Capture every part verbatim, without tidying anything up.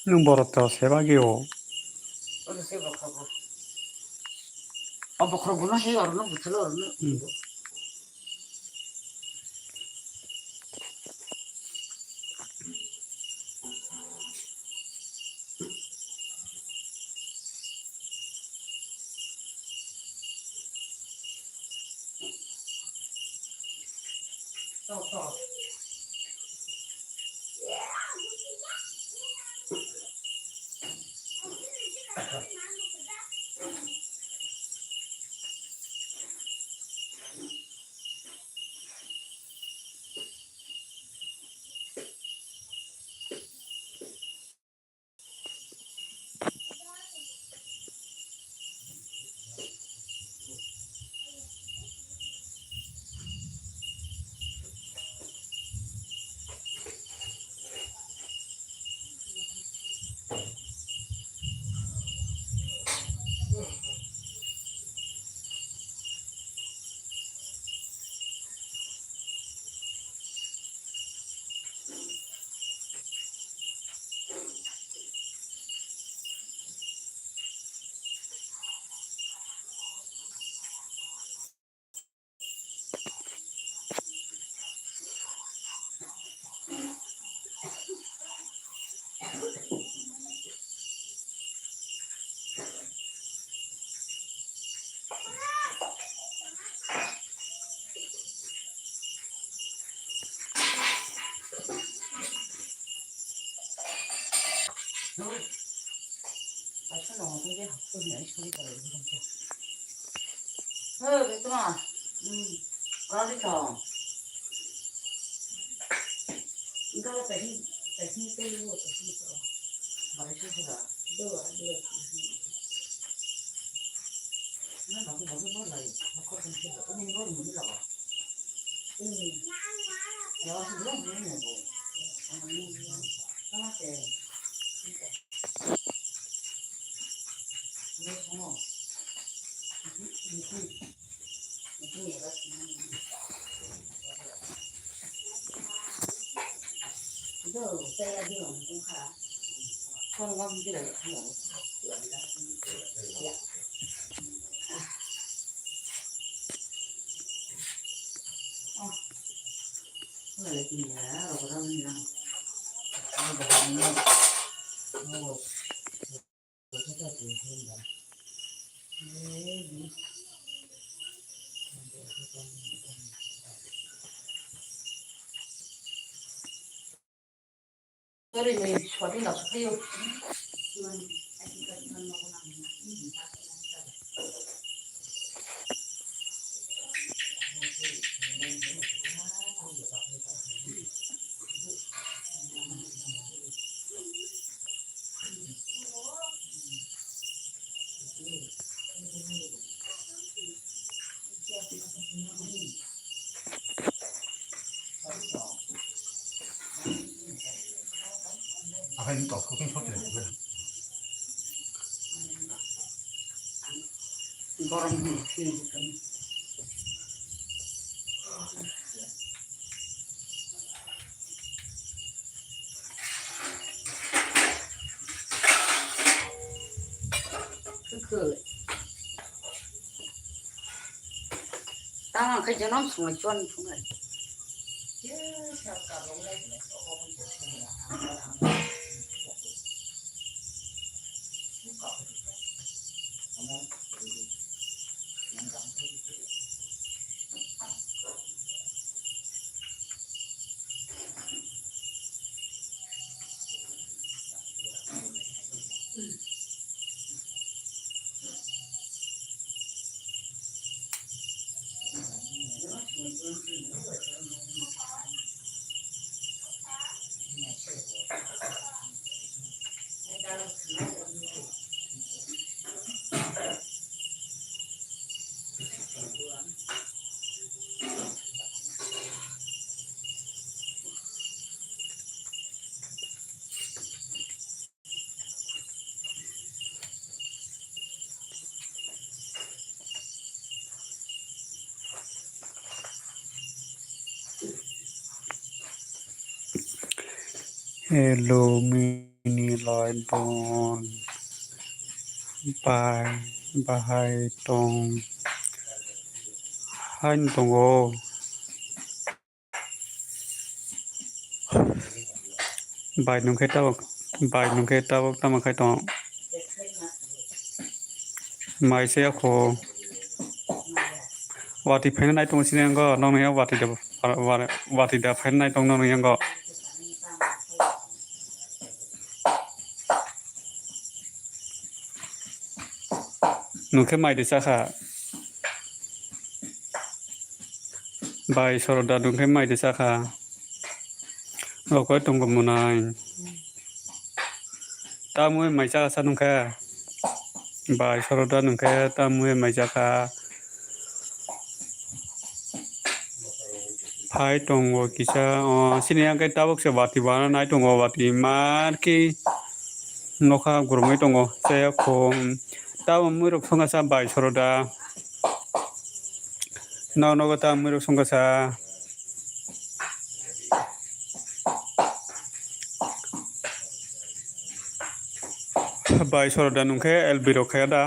Nwng borok to se bagwi o. Oro se bokhrogo. O bokhrogo no se oro no buthalo oro no. Hmm. Tamo khe jonom songwi chuan thunglai. Hello, mini lai bon. Bai, bahai tong. Hain tongo. Bai nungkhe tabuk, bai nungkhe tabuk tamo khai tong. Mai se yakho. Wati phaina nai tongo sini yango, nokni yango wati da, wati da phaina nai tongo nokni yango. Nungkhe mai de chakha. Bai soroda nungkhe mai de chakha. Rokoi tongo munai. Tamui mai chakha sa nungkhe. Bai soroda nungkhe tamui mai chakha. Phai tongo kisa, o, sini yang khe tabuk se wati wana nai tongo, wati mar khe nokha gurumui tongo. Chaya khum. Tabuk mui rok phunga sa bai soroda. Nok nogo ta mwrwk songkha sa. Bai soroda nungkhe L B rok khaya da.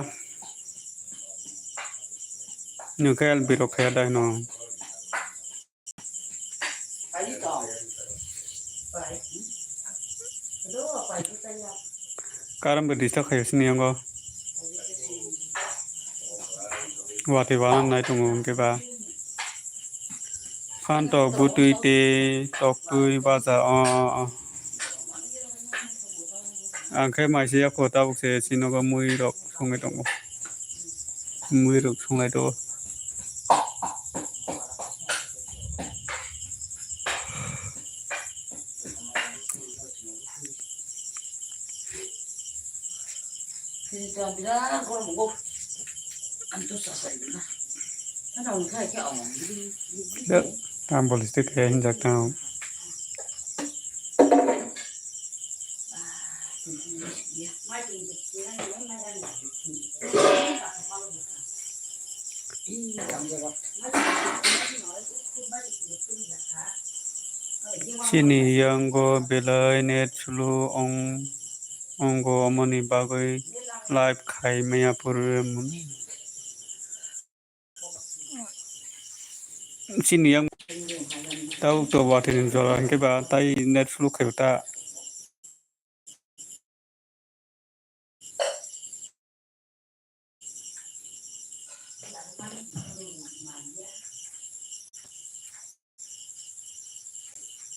Nungkhe L B rok khaya da hino. Karam bo disturb khayo sini yango. Wati wana nai tongo hwnkhe ba. Phan tok butwi tei tok twi baja o. Ang khe maisa yakho tabuk se chini nogo mui rok songwi tongo. Mui rok songlai tongo. Chini to birat gorom go. Ang to sasai na. Ano ang khai khe ang. Ang bolis te kaya hinjak tang. Chini yango belai net slow ong, ongo, omoni bagwi live khai maya pore muni. Chini yang tau to watwi ni jora hwnkhe ba tai net slow khai ta.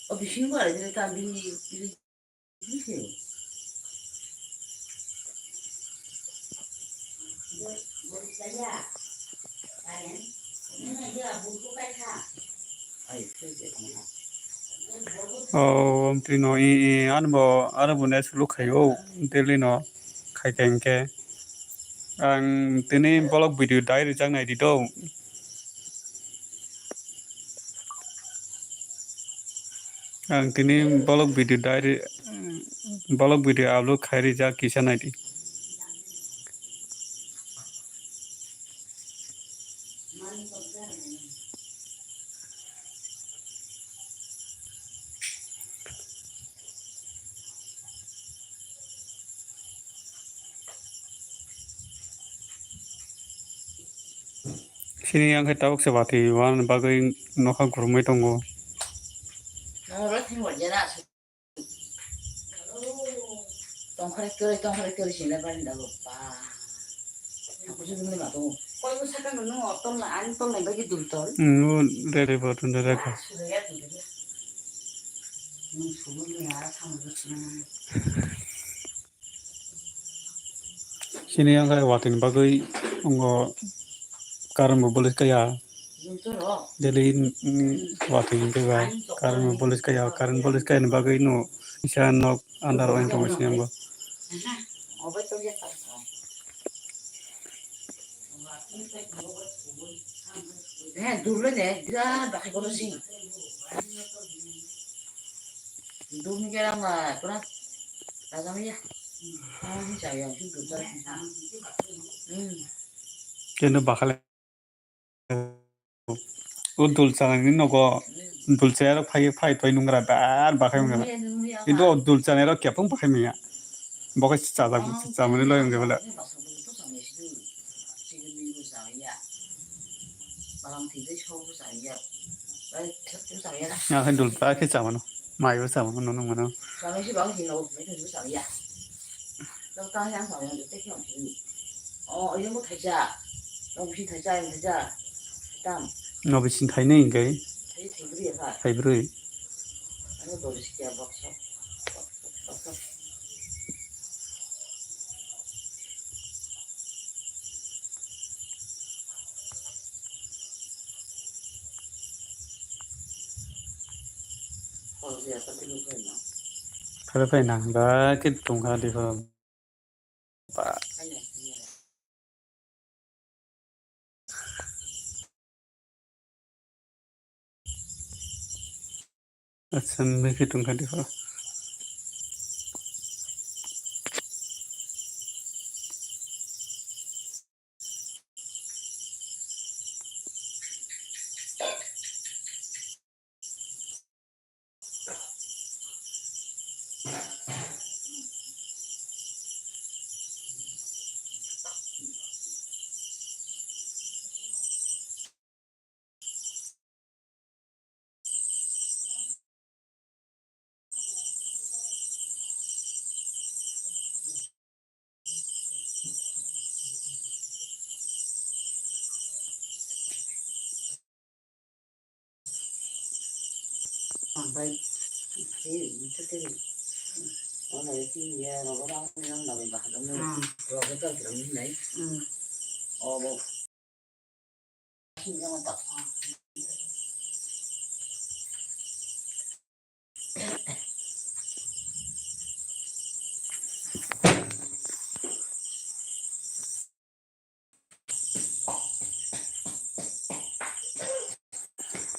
O bisingo ari ta bini, bini Oh, twi no, i, i, ano bo, ano bo net slow khai o, daily no khai khe hwnkhe. Ang tini vlog video dai rijak nai di do. Ang tini vlog video dai ri-, vlog video upload khai rijak kisa nai di. Chini yang khe tabuk se watwi wan bagwi nokha gurumwi tongo. Tongkhorek kwrwi, tongkhorek kwrwi sini bari da bo ba. Aku sini ma tongo. Koi ko saka no no tol na ani tol na bagi dul tol. Hmm, re re bo tun re ka. Suru ya tun re. Nung suru ni ara thang ni sini. Chini yang khe watwi ni bagwi ongo. Current bo bolis kaya. Daily, mm, watwi hwnkhe ba current bo bolis kaya, current bolis kaya ni bagwi no kisa nok andar o wngtong sini bo. He, dul le ne, birat bakhai bono si. Dul ni kera ma, pura tajam ya. Ah, ni chaya, si dul chaya. Hmm. Kendo bakhale. O dul chanani nogo, dul chayarok phai, phai toi nungra bar bakhai wngkha. Kintu o dul chanairok kepung bakhai manya. Bo khe chajak, chamani loi wngkha bele. Nga khe dul ta khe chamano, maibo chamano, nono mano. Tamo tamo yang tamo yang tete khe ang sini. Oh, yang bo thaisa. Yang bisi thaisa, yang thaisa. Tam. No bisi thainwi hwnkhe? Thai, thai bri ya kha. Thai bri. Ano dol bisi kya box. Box, box, box. Kare phai na, ba khe tongkha di kho. Ba. Acha, mui khe tongkha di kho.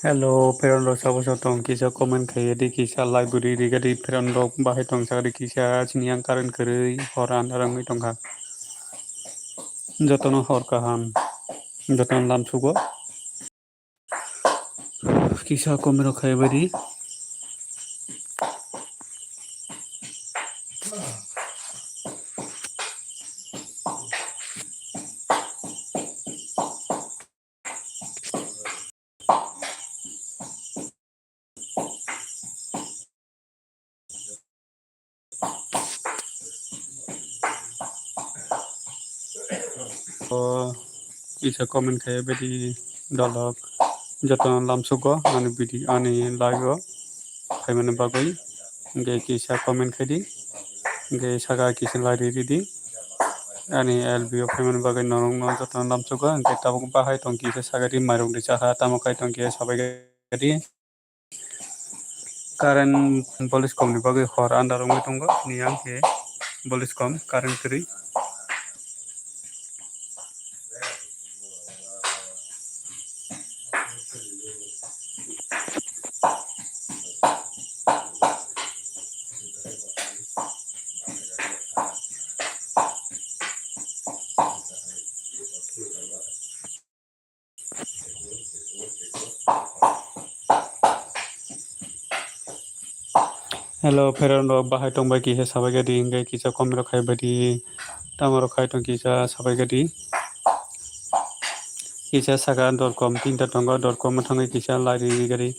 Hello, friend rok sabo sabo tong kisa comment khai di, kisa like bo ri ri gadi, friend rok bahai tong sa di, kisa sini yang current kwrwi hor andar wngwi tongkha. Jotono hor kaham, jotono lamsugo. Kisa comment rok khai bai di. O, kisa comment khai bai di dolok. Jotono lamsugo ani video, ani live o phaimani bagwi. Hwnkhe kisa comment khai di. Hwnkhe saka kisa like ri di. Ani L B o phaimani bagwi norokno jotono lamsugo. Hwnkhe tabuk bahai tong kisa saka di, mairok di chaha, tamo khai tong kisa sabai di. Current police kom ni bagwi hor andar wngwi tongo, ni ang khe police kom current kwrwi. Hello, friend rok, bahai tong bai kisa sabai gadi, hingke kisa comment rok khai bai di, tamo rok khai tong kisa sabai gadi. Kisa saka dorkom tinta tongo, dorkom thangwi kisa lari gadi.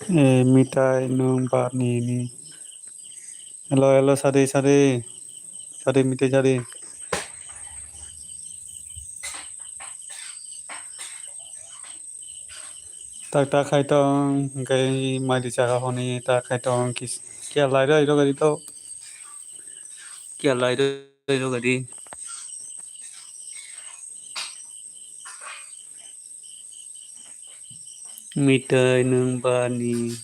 Eh, mitai nung ba nini. Hello, hello, sadi, sadi. Sadi, mitai, sadi. Tak tak khai tong, hwnkhe mai di chakha hwnwi tak khai tong, kis-, kiya lai rw rw gari to, kiya lai rw rw gari. Mitai nwng bani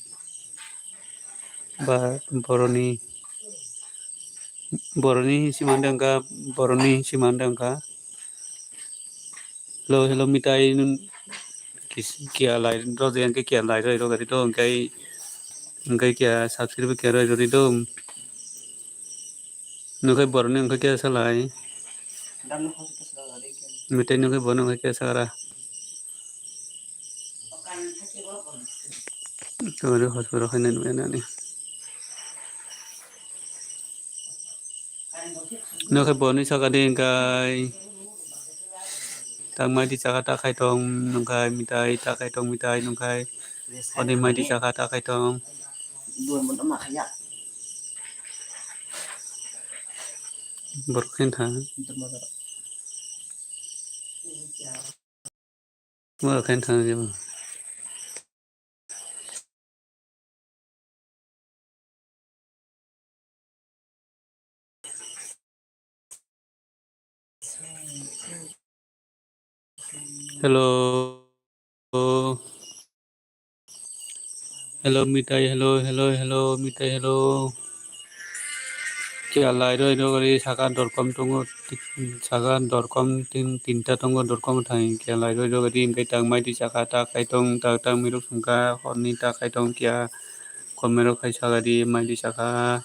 ba boroni, boroni hinsi mande wngkha, boroni hinsi mande wngkha. Hello, hello, mitai nwng kis-, kiya lai rw je, hwnkhe kiya lai rw rw gari to, hwnkhe, hwnkhe kiya subscribe kiya rw rw do. Nwng khai boroni wngkha khe salai. Mitai nwng khai boroni wngkha khe sakra. Tongri hospital khai nani nani. Nwng khai boroni saka de wngkai. Tak mai di chakha tak khai tong nwng khai mitai, tak khai tong mitai nwng khai. Ode mai di chakha tak khai tong. Borok khen thang. Borok khen thang jebo. Hello. Hello, mitai, hello, hello, hello, mitai, hello. Kiya lai rw rw gari saka dorkom tongo, saka dorkom tin, tinta tongo, dorkom thang kiya lai rw rw gari, hwnkhe tak mai di chakha tak khai tong, tak tak mirok songkha, horni tak khai tong kiya, comment rok khai saka di, mai di chakha.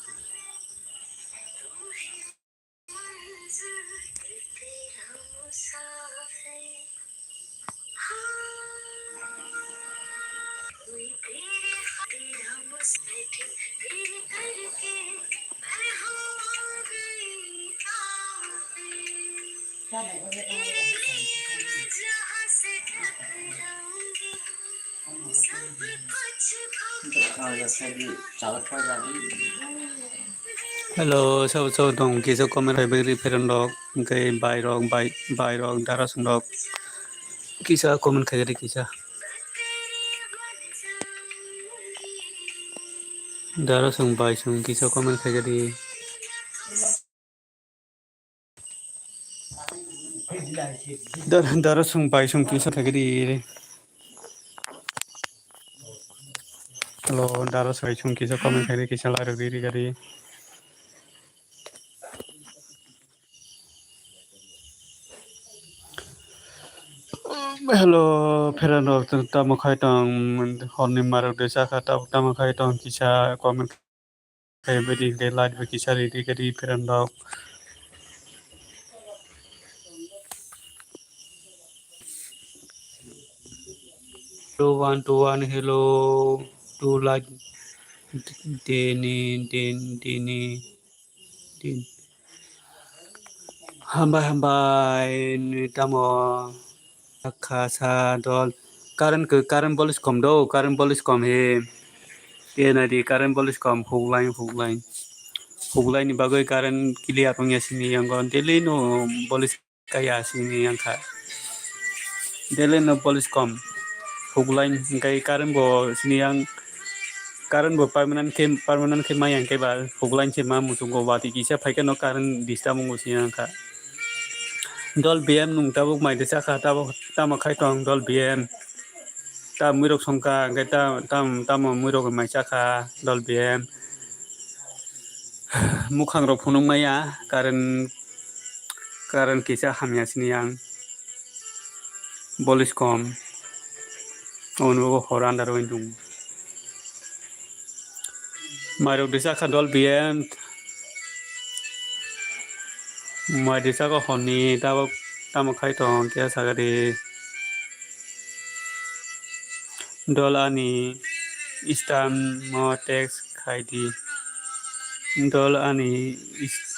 Hello, sabo sabo tong kisa comment khai bagwi friend rok, hwnkhe bai rok, bai, bai rok, dara song rok kisa comment khai gari kisa. Dara song bai song kisa comment khai gari. Dar-, daro song bai song kisa thagiri. Hello, daro song bai song kisa comment khairi kisa lai rogiri gari. Hello, friend rok tamo khai tong, horni marok de chakha tamo khai tong kisa comment. Khe bidi khe light bai kisa ridi khe ri friend rok. Two one two one, hello, two light, deni, den, deni, den. Hambai, hambai, nini tamo? Kha sa dol. Current khe, current bolis kom do, current bolis kom he. Te nai di, current bolis kom, huk line, huk line. Huk line ni bagwi current clear wngya sini yango. Daily no bolis kaya sini yang kha. Daily no bolis kom. Huk line hingkai current bo sini yang, current bo permanent khe, permanent khe maya hingkai ba huk line se ma muchungo watwi kisa phaikhe no current disturb wngo sini yang kha. Dol B M nung tabuk mai de chakha, tabuk tamo khai tong dol B M. Ta muirok songkha, hingke ta, tam, tamo muirok mai chakha dol B M. Mukhang rok phunuk maya, current, current kisa hamya sini yang. Bolis kom. Ono hor andar wng tung. Mairok disa kha dol B M. Mai disa kha honni tabok tamo khai tong khe saga di. Dol ani Instagram mo text khai di. Dol ani is-,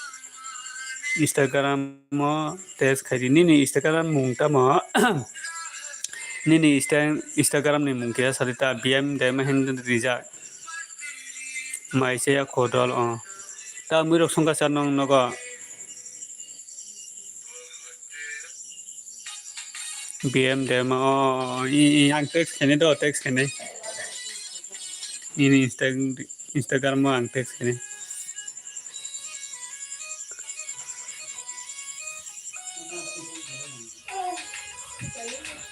Instagram mo text khai di. Nini Instagram mung tamo? Nini Insta-, Instagram ni mung khe sadi ta B M de ma hin rijak. Mai se ya kho dol o. Ta mui rok songkha sa nong nogo. B M demo, o, o, i, i, ang text khainai do, text khainai. Ini Insta-, Instagram o ang text khainai.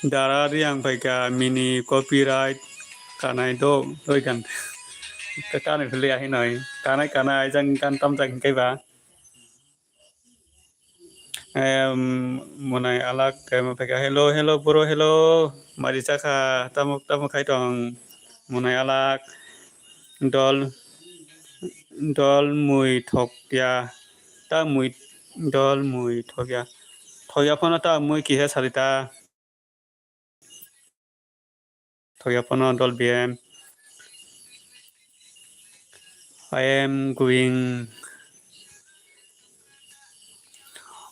Dara Riang phaikha mini copyright kanai do, doi kan. Kanai philya hinoi. Kanai, kanai, jang kan tam jang kaiba. Em, Monai Alak, em, phaikha, "Hello, hello, bro, hello. Mari chakha, tamo, tamo khai tong?" Monai Alak, dol, dol mui thokya, ta mui, dol mui thokya. Thokya phano ta mui kisa salita. Thokya phano dol B M. I am going.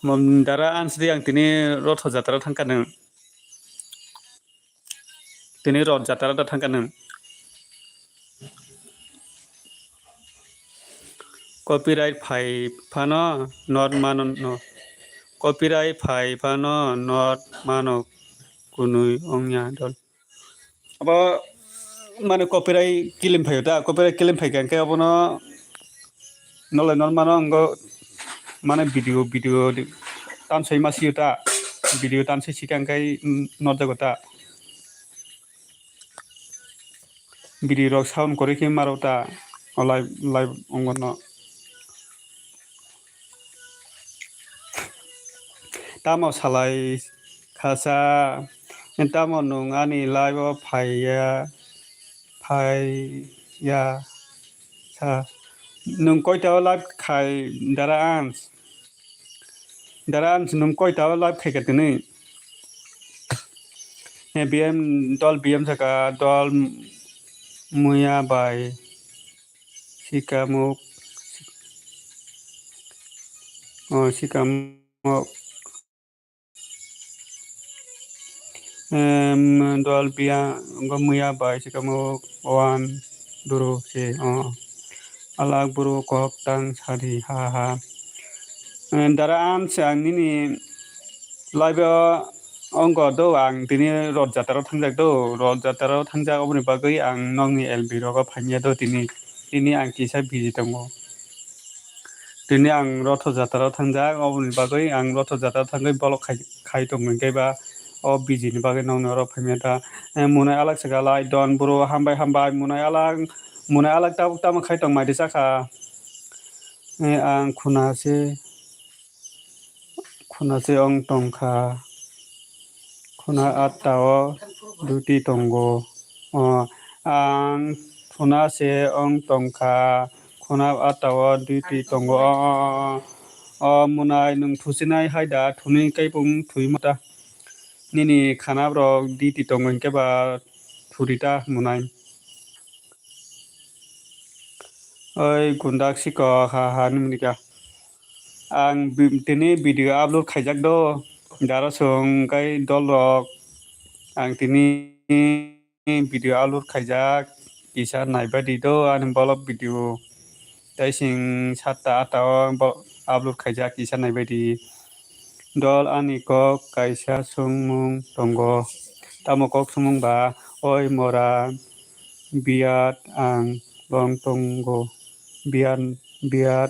Mom, Dara Ansri ang tini Rotho Jatra thangkha nung. Tini Rotho Jatra da thangkha nung. Copyright phai phano not mano no. Copyright phai phano not mano kunui ongya dol. Abo mane copyright kilim phaio ta, copyright kilim phaikha hwnkhe abono nolai nol mano wngo mane video, video di-, tansoi ma sio ta, video tansoi sikha hwnkhe norjago ta. Bidi rok sound kwrwi khe maro ta, o live, live wngo no. Tamo salai khasa, tamo nwng ani live o phaiya, phaiya sa. Nwng koita o live khai Dara Ans? Dara Ans nwng koita o live khaikha tini? He B M dol B M saka dol muya bai sikamuk. Oh, sikamuk. Em, dol biya, go muya bai sikamuk one duru se, oh. Alak buru kok tang sadi, ha, ha. Em, Dara Ans ang nini live o ongko do, ang tini Rotho Jatra o thangjak do, Rotho Jatra o thangjak, oboni bagwi ang nokni L B rogo phaimya do tini, tini ang kisa busy tongo. Tini ang Rotho Jatra o thangjak, oboni bagwi ang Rotho Jatra o thangwi vlog khai, khai tongo, hinkhe ba o busy ni bagwi nokni oro phaimya da. Eh, Monai Alak saka lai don bro, hambai, hambai, Monai Alak, Monai Alak tabuk tamo khai tong mai de chakha. Eh, ang khuna se, khuna se ong tongkha. Khuna atta o duty tongo. O, ang khuna se ong tongkha. Khuna atta o duty tongo. O, o, o, o, Monai, nwng thusinai hai da, thunwi kaipung thwi mata. Nini khana borok duty tongo hinkhe ba thuri ta Monai. Oi gundak siko ha ha nini ka. Ang bi-, tini video upload khaijak do. Dara song kai dol rok. Ang tini video upload khaijak. Kisa naiba di do ani bolok video. Tei sing satta atta o bo-, upload khaijak kisa naiba di. Dol ani kok kaisa songmung tongo. Tamo kok songmung ba, oi mora biat ang bong tongo. Biat, biat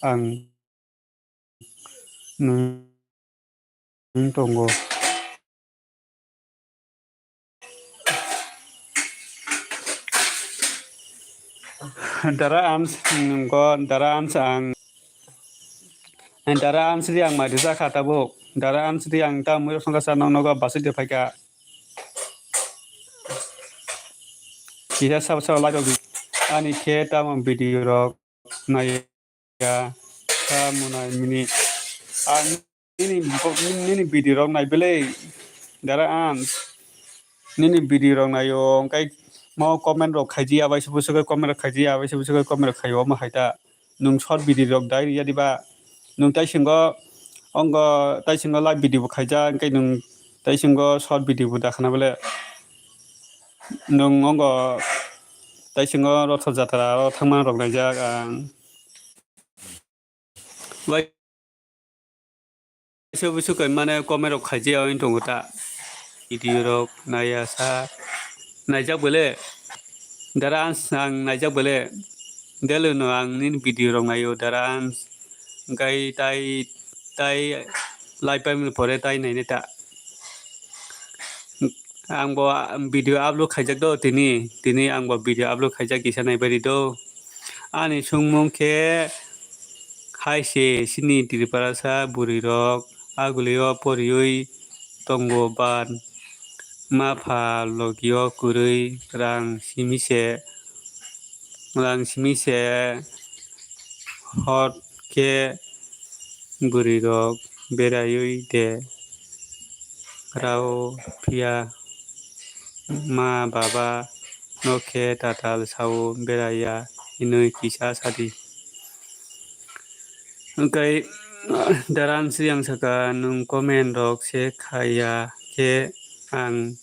ang nwng tongo. Dara Ans, nungko Dara Ans ang, Dara Ans di ang mai rijak kha tabuk. Dara Ans di ang ta mui rok songkha sa nong nogo basui de phaikha. Kisa sabo sabo like rok di. Ani khe tamo video rok nai ya, ta Monai mini. Ang nini, nini video rok nai belai, Dara Ans. Nini video rok nai o, hwnkhe mo comment rok khaiji ya bai se bwswk comment rok khaiji ya bai se bwswk comment rok khaio, omo hai ta. Nwng short video rok dai riya diba? Nwng taisingo, ongo taisingo live video bo khaijak, hwnkhe nwng taisingo short video bo dakhana bole. Nwng ongo taisingo Rotho Jatra o thangma rok naijak ang. Bai se bwswk kai mane comment rok khaijak ya wng tongo ta. video rok naiya sa naijak bole. Dara ang naijak bole. Daily no ang nini video rok naio dara ang. Hingkai tai tai live paimani pore tai nainai ta. Ang bo video upload khaijak do tini, tini ang bo video upload khaijak kisa naibai di do. Ani sungmung khe hai se chini Tiprasa bwrwi rok agulio poriwi tongo ban mapha logio kwrwi rang simi se, rang simi se hot khe bwrwi rok beraiwi de rao phiya ma baba no khe tatal sao beraiya hinwi kisa sadi. Hwnkhe Daran Sriyang saka nwng comment rok se khaiya khe ang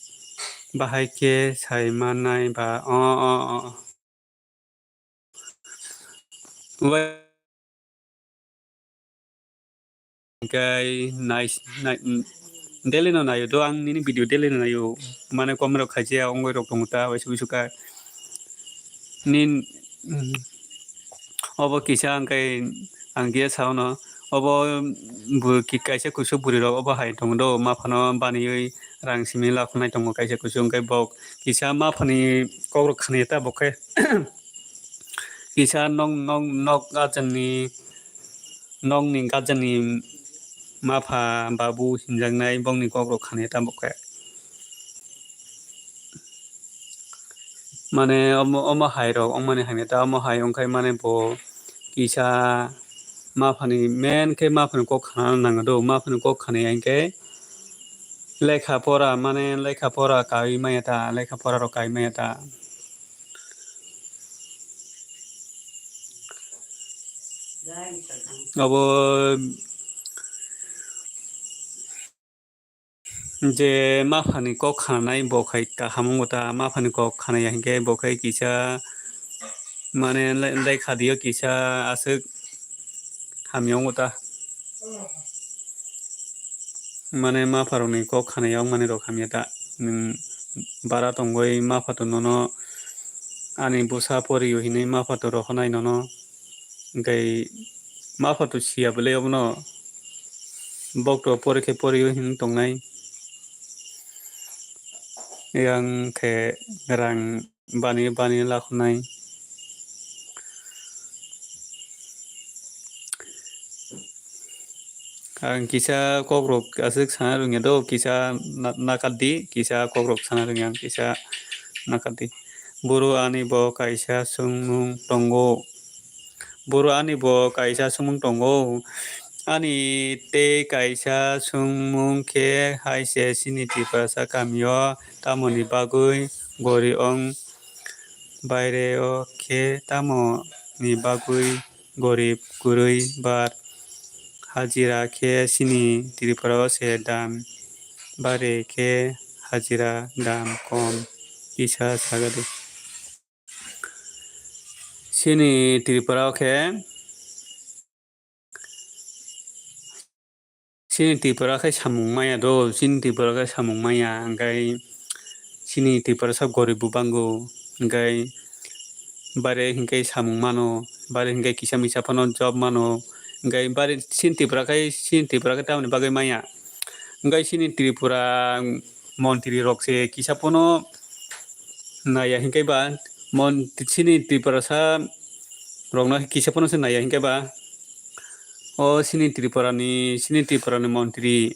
bahai khe sai mannai ba o o o. Wai hwnkhe nai nai daily no naio do ang nini video daily no naio mane comment rok khaijaya wngwi rok tongo ta waisa waisa kha nin obo kisa hwnkhe ang kisa sao no obo bo kaisa kusu bwrwi rok obo hai tongo do maphano baniwi rang simi lakhonai tongo kaisa kusu hwnkhe bok kisa maphani kokrok khani ta bokhe. Kisa nok nok nok gajani nokni gajani mapha babu hinjaknai bongni kokrok khani tamo khe. Mane omo omo hai rok wngmani hamya ta omo hai wngkhe mane bo kisa maphani main khe maphani kok khana nango do maphani kok khani hinkhe lekha pora mane lekha pora kai maya ta lekha pora rok kai maya ta. Abo je maphani kok khanai bo khai kaham wngo ta, maphani kok khanai hinkhe bo khai kisa mane le-, lekha dio kisa aswk hamya wngo ta. Mane mapharokni kok khanai wngmani rok hamya ta. Nwng bara tongwi maphato nono ani bwsa porio hinwi maphato rohornai nono. Hwnkhe maphato siya bwlai obono bokto pori khe porio hinwi tongnai. Yang khe rang bani bani lakhonai. Ang kisa kokrok aswk sana rwngya do, kisa na-, nakar di, kisa kokrok sana rwngya ang kisa nakar di. Boro ani bo kaisa swngmung tongo. Boro ani bo kaisa swngmung tongo. Ani tei kaisa swngmung khe hai se chini Tiprasa kamio tamoni bagwi gori ong? Baireo khe tamoni bagwi gorib kwrwi bar hajira khe chini Tripura o se dam, bare khe hajira dam kom kisa sagadi. Chini Tripura o khe Chini Tripura khe samung maya do, chini Tripura khe samung maya, hwnkhe chini Tripura sa gorib bo bango, hwnkhe bare hwnkhe samung mano, bare hwnkhe kisa misa phano job mano, hwnkhe bare chini Tripura khe, chini Tripura khe tamoni bagwi maya, hwnkhe chini Tripura montri rok se kisa phano naiya hwnkhe ba, mon-, chini Tripura sa rokno kisa phano se naiya hwnkhe ba, o chini Tripura ni, chini Tripura ni montri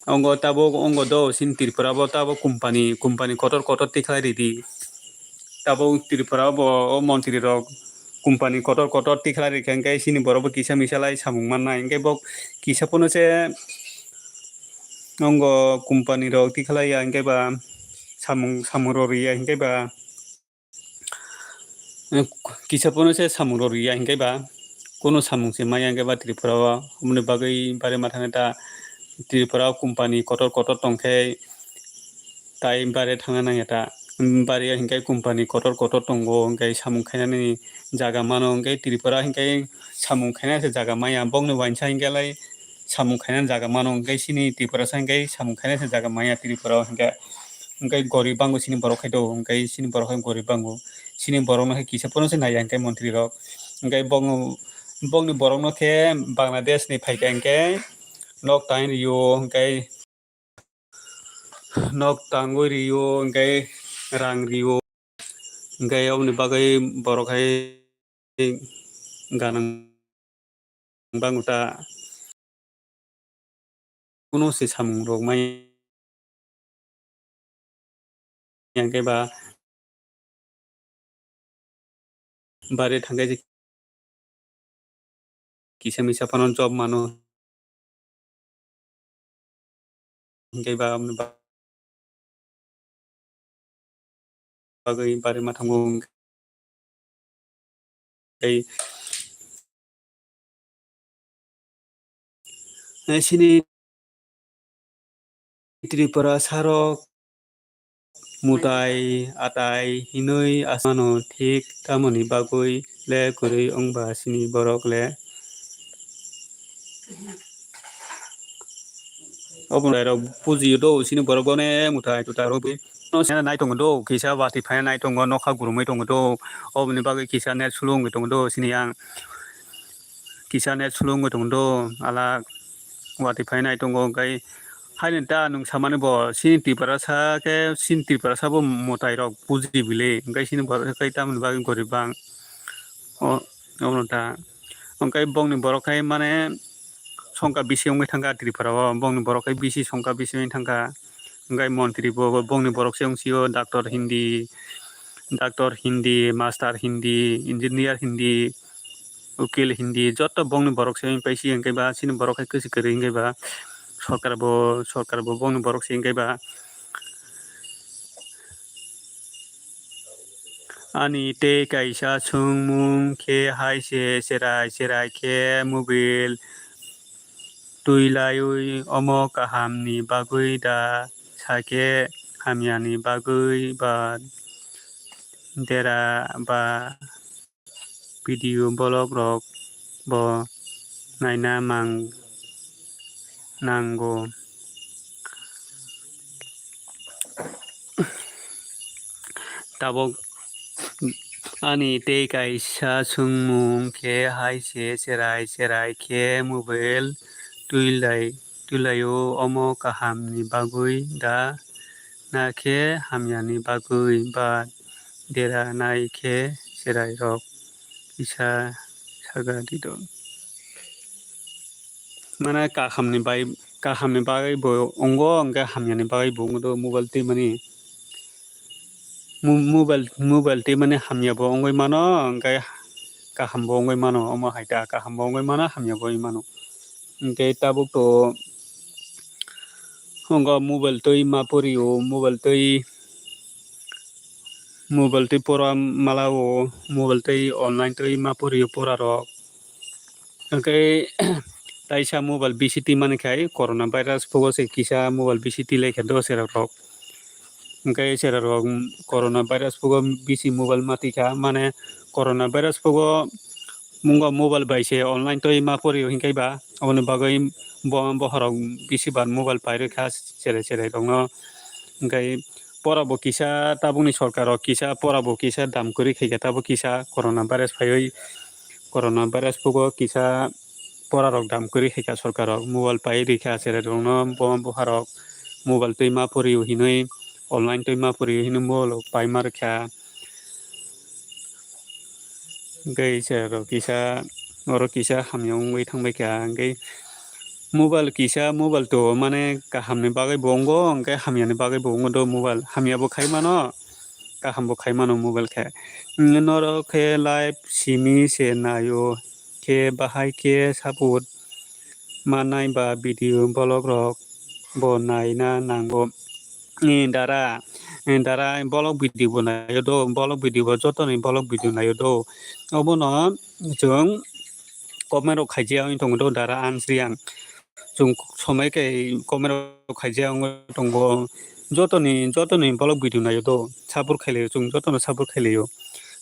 ongo tabuk, ongo do chini Tripura bo tabuk company, company kotor kotor tikhlai ridi. Tabuk Tripura bo o montri rok company kotor kotor tikhlai rikha hwnkhe chini borok bo kisa misa lai samung mannai, hwnkhe bo kisa phano se ongo company rok tikhlai ya hwnkhe ba samung, samung rok riya hwnkhe ba. Kisa phano se samung rok riya hwnkhe ba, kunu samung se maya hwnkhe ba Tripura o. Aboni bagwi bare ma thangwi ta Tripura o company kotor kotor tongkhe tai bare thangna nangya ta. Bare hwnkhe company kotor kotor tongo, hwnkhe samung khainani jaga mano, hwnkhe Tripura hwnkhe samung khainani se jaga maya. Bokni uaisa hwnkhe lai samung khainani jaga mano, hwnkhe chini Tiprasa hwnkhe samung khainani jaga manya Tripura o, hwnkhe, hwnkhe gorib bango chini borok hai do, hwnkhe chini borok hai gorib bango, chini borokno hai kisa phano se naiya hwnkhe montri rok, hwnkhe bokno, bokni borokno khe Bangladesh ni phaikha hwnkhe nok tain rio, hwnkhe nok tangwi rio, hwnkhe rang rio, hwnkhe oboni bagwi borok hai ganang bango ta kuno se samung rok mai hwnkhe ba bare thangkhe je kisa misa phano job mano hwnkhe ba bagwi bare ma thango hwnkhe chini Tripura sarok mutai atai hinwi asmano thik tamoni bagwi le kwrwi wngba chini borok le. Obo rok bujiyo do chini borok bone mutai tutai rok no sena nai tongo do kisa watwi phai nai tongo nokha gurumwi tongo do oboni bagwi kisa net slow wngwi tongo do chini yang kisa net slow wngwi tongo do ala watwi phai nai tongo hwnkhe haino da nwng samani bo chini Tiprasa khe chini Tiprasa bo mutai rok buji bile hwnkhe chini borok khe tamoni bagwi gorib bang o obono da hwnkhe bongni borok khai mane songkha bisi wngwi thangkha Tripura o bongni borok khai bisi songkha bisi wngwi thangkha hwnkhe montri bo bongni borok se wngsio doctor hindi doctor hindi master hindi engineer hindi ukil hindi joto bongni borok se wngwi paisi hwnkhe ba chini borok khai kwchwk kwrwi hwnkhe ba sorkar bo sorkar bo bongni borok se hwnkhe ba ani tei kaisa swngmung khe hai se cherai cherai khe mobile twi laiwi omo kahamni bagwi da sakhe hamyani bagwi ba dera ba video vlog rok bo naina mang nango. Tabuk ani tei kaisa swngmung khe hai se cherai cherai khe mobile twi lai twi laio omo kahamni bagwi da na khe hamyani bagwi ba dera nai khe cherai rok kisa saga di do. Mane kahamni bai kahamni bagwi bo wngo hwnkhe hamyani bagwi bo wngo do mobile twi mani. Mo-, mobile mobile twi mani hamya bo wngwi mano hwnkhe kaham bo wngwi mano omo hai ta kaham bo wngwi mano hamya bo wngwi mano. Hwnkhe tabuk to wngo mobile twi ma porio mobile twi mobile twi pora malao mobile twi online twi ma porio pora rok. Hwnkhe taisa mobile bisi twi mani khai corona virus phugo se kisa mobile bisi twi lai kha do chera rok. Hwnkhe chera rok corona virus phugo bisi mobile ma twi kha mane corona virus phugo mungo mobile bai se online twi ma porio hinkhai ba aboni bagwi bo bohrok bisi bar mobile pai rwkha cherai cherai rokno. Hwnkhe pora bo kisa tabukni sorkar rok kisa pora bo kisa dam kwrwi khaikha tabuk kisa corona virus phaiwi corona virus phugo kisa pora rok dam kwrwi khaikha sorkar rok mobile pai rwkha cherai rokno bo bohrok mobile twi ma porio hinwi online twi ma porio hinwi mobile rok pai ma rwkha. Hwnkhe ise rok kisa oro kisa hamya wngwi thangbai kha hwnkhe mobile kisa mobile to mane kahamni bagwi bo wngo hwnkhe hamyani bagwi bo wngo do mobile hamya bo khai mano kaham bo khai mano mobile khe norok khe live simi se naio khe bahai khe support manai ba video vlog rok bo naina nango. Ni dara, ni dara bolok video bo naio do, bolok video bo joto ni bolok video naio do. Obono chwng comment rok khaijak wng tongo do dara answer yang. Chwng somai kai comment rok khaijak wng tongo. Joto ni, joto ni bolok video naio do. Support khailai chwng joto no support khailai o.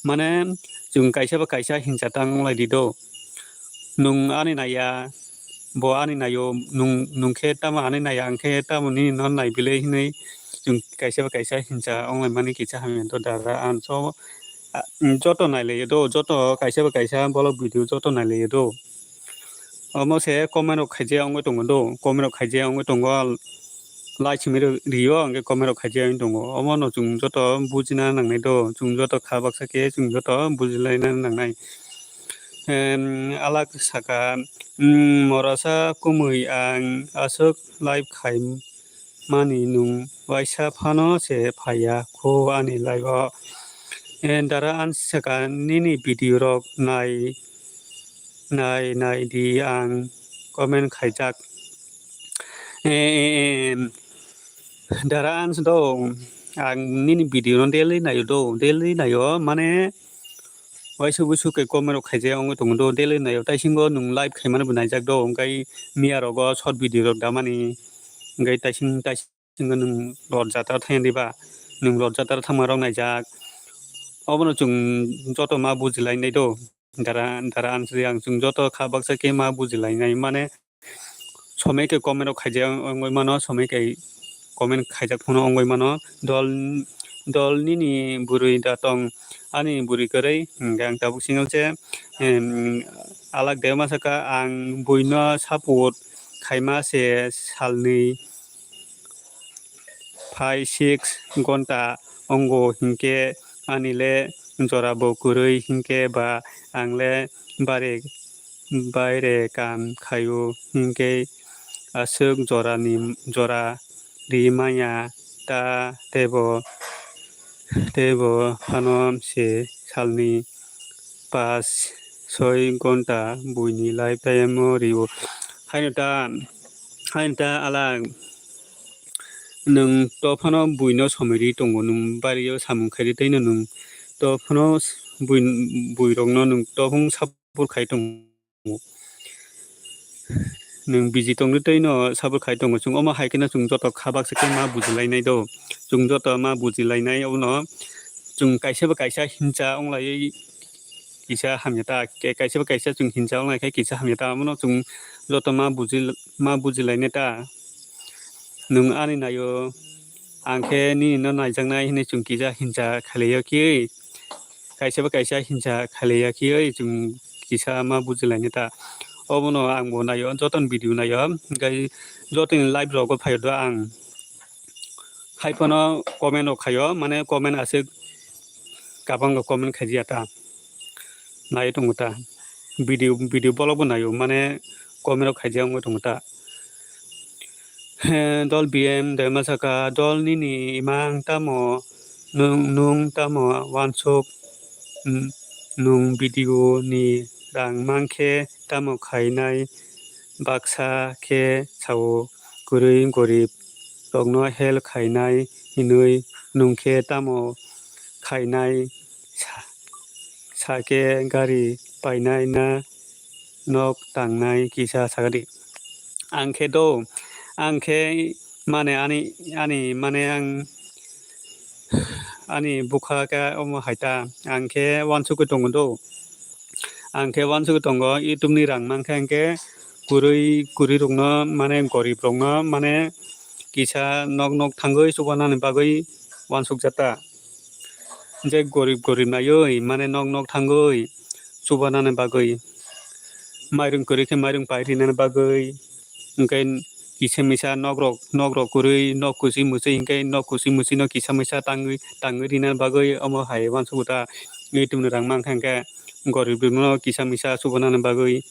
Mane chwng kaisa ba kaisa hinsa tang lai di do. Nwng ani naiya, bo ani naio, nwng, nwng khe tamo ani naiya, ang khe tamo nini no naibilai hinwi chwng kaisa bai kaisa hinsa onglaimani kisa hamya to dara. Ang so, a, joto nailaio do, joto kaisa bai kaisa bolok video joto nailaio do. Omo se comment rok khaijaya wngwi tongo do, comment rok khaijaya wngwi tongo, like simi rio, hwnkhe comment rok khaijaya wngwi tongo. Omono chwng joto bujina nangnai do, chwng joto kha baksa khe chwng joto bujilaina nangnai. Em, alak saka, "Em, morasa kumui ang aswk live khai mani nwng waisa phano se phaiya kho ani live o." Eh, dara ang saka nini video rok nai, nai, nai di ang comment khaijak. Eh, eh, eh, dara ang do, ang nini video no daily naio do, daily naio, mane waisa buisu khe comment rok khaijak wngwi tongo do, daily naio, taisingo nwng live khaimani bo naijak do, hwnkhe miya rogo short video rok damani, hwnkhe taising, taising. Chwngno nwng lord jatra thangya diba? Nwng lord jatra thangma rok naijak. Obono chwng joto ma bujilainai do. Dara, dara answer yang chwng joto kha baksa khe ma bujilainai. Mane somai khe comment rok khaijak wngwi mano, somai khe comment khaijak phano wngwi mano. Dol, dol nini bwrwi da tong ani bwrwi kwrwi, hwnkhe ang tabuk single se, em, alak de ma saka ang buino support khaima se salnwi phai six gonta ongo hinkhe ani le jora bo kwrwi hinkhe ba ang le bare, baire kam khaio hinkhe aswk jora ni, jora ri manya ta tebo, tebo phano se salni pas soi gonta buini life time o rio. Haino ta, haino ta ala nwng to phano buino somoi ri tongo, nwng bario samung khairi tei no nwng to phano bui, buirokno nwng to phung support khai tongo. Nwng biji tongwi tei no support khai tongo. Chwng omo hai kheno chwng joto kha baksa khe ma bujilainai do. Chwng joto ma bujilainai, obono chwng kaisa ba kaisa hinsa onglaiwi kisa hamya ta, ke-, kaisa ba kaisa chwng hinsa onglai khe kisa hamya ta, omono chwng joto ma buji, ma bujilainai ta. Nwng ani naio, ang khe nini no naijaknai hinwi chwng kisa hinsa khailaiya khe, kaisa ba kaisa hinsa khailaiya khe chwng kisa ma bujilainai ta. Obono ang bo naio, joto ni video naio, hwnkhe joto ni live rogo phaio do ang. Hai phano comment rok khaio, mane comment aswk kabang rok comment khaijaya ta. Nai tongo ta. Video, video bolok bo naio, mane comment rok khaijak wngwi tongo ta. He, dol B M de ma saka, dol nini imang tamo, nwng, nwng tamo wansuk, n-, nwng video ni rang mankhe tamo khainai baksa khe sao, kwrwi gorib rokno help khainai hinwi nwng khe tamo khainai sa-, sakhe gari painai na nok tangnai kisa sakadi. Ang khe do, ang khe mane ani, ani mane ang ani bwkha khe omo hai ta, ang khe wansugwi tongo do. Ang khe wansugwi tongo, YouTube ni rang mankha hwnkhe kwrwi, kwrwi rokno mane gorib rokno mane kisa nok nok thangwi chubanani bagwi wansukjak ta. Je gorib gorib naiwi mane nok nok thangwi chubanani bagwi, mairung kwrwi khe mairung pai rinani bagwi, hwnkhe kisa misa nok rok, nok rok kwrwi, nok kwchwi mwchwi hwnkhe nok kwchwi mwchwi no kisa misa tangwi, tangwi rinani bagwi omo hai wansukgo ta. YouTube ni rang mankha hwnkhe gorib rokno kisa misa chubanani bagwi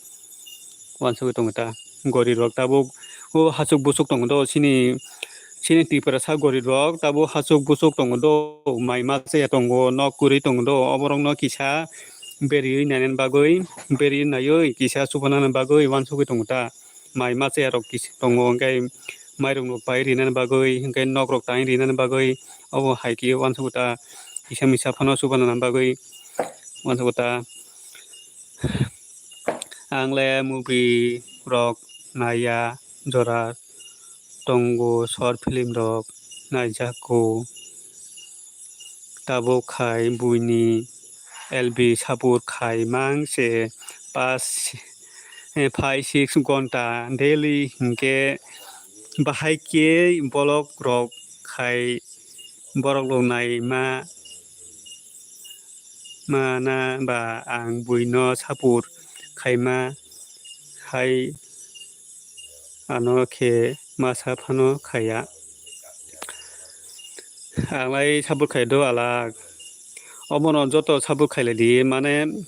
wansugwi tongo ta. Gorib rok tabuk o hachuk buchuk tongo do, chini, chini Tiprasa gorib rok tabuk hachuk buchuk tongo do, mai ma chaya tongo, nok kwrwi tongo do, oborokno kisa beriwi nainani bagwi, beriwi naiwi kisa chubanani bagwi wansugwi tongo ta. Mai ma chaya rok kisa tongo, hwnkhe mairung rok pai rinani bagwi, hwnkhe nok rok tangwi rinani bagwi, obo hai khe wansugwi ta, kisa misa phano chubanani bagwi wansugwi ta. Ang le movie rok naiya, jora tongo, short film rok naijago. Tabuk khai buini L B support khai mang se pas eh, five six gonta daily hinkhe bahai khe bolok rok khai borok rok naima mana ba ang buino support khaima hai ano khe masa phano khaiya. Ang lai support khai do alak. Omono joto support khailai di, mane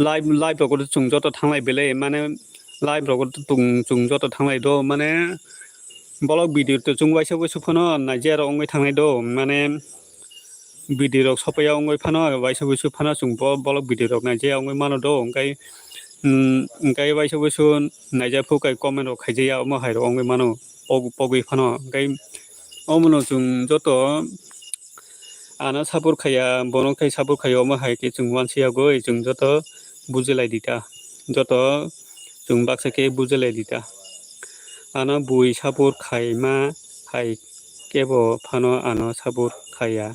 live, live rok chwng joto thanglai belai, mane live rok chwng, chwng joto thanglai do, mane bolok video to chwng waisa waisa phano naijak rok wngwi thanglai do, mane video rok sopaiya wngwi phano, waisa waisa phano chwng bo-, bolok video rok naijak wngwi mano do, hwnkhe, mm, hwnkhe waisa waisa naijak phuru kai comment rok khaijaya, omo hai rok wngwi mano, pog-, pogwi phano, hwnkhe omono chwng joto ano support khaiya, bono khai support khaiya, omo hai khe chwng uansukya goi, chwng joto bujilai di ta, joto chwng baksa khe bujilai di ta. Ano bui support khaima hai kebo phano ano support khaiya,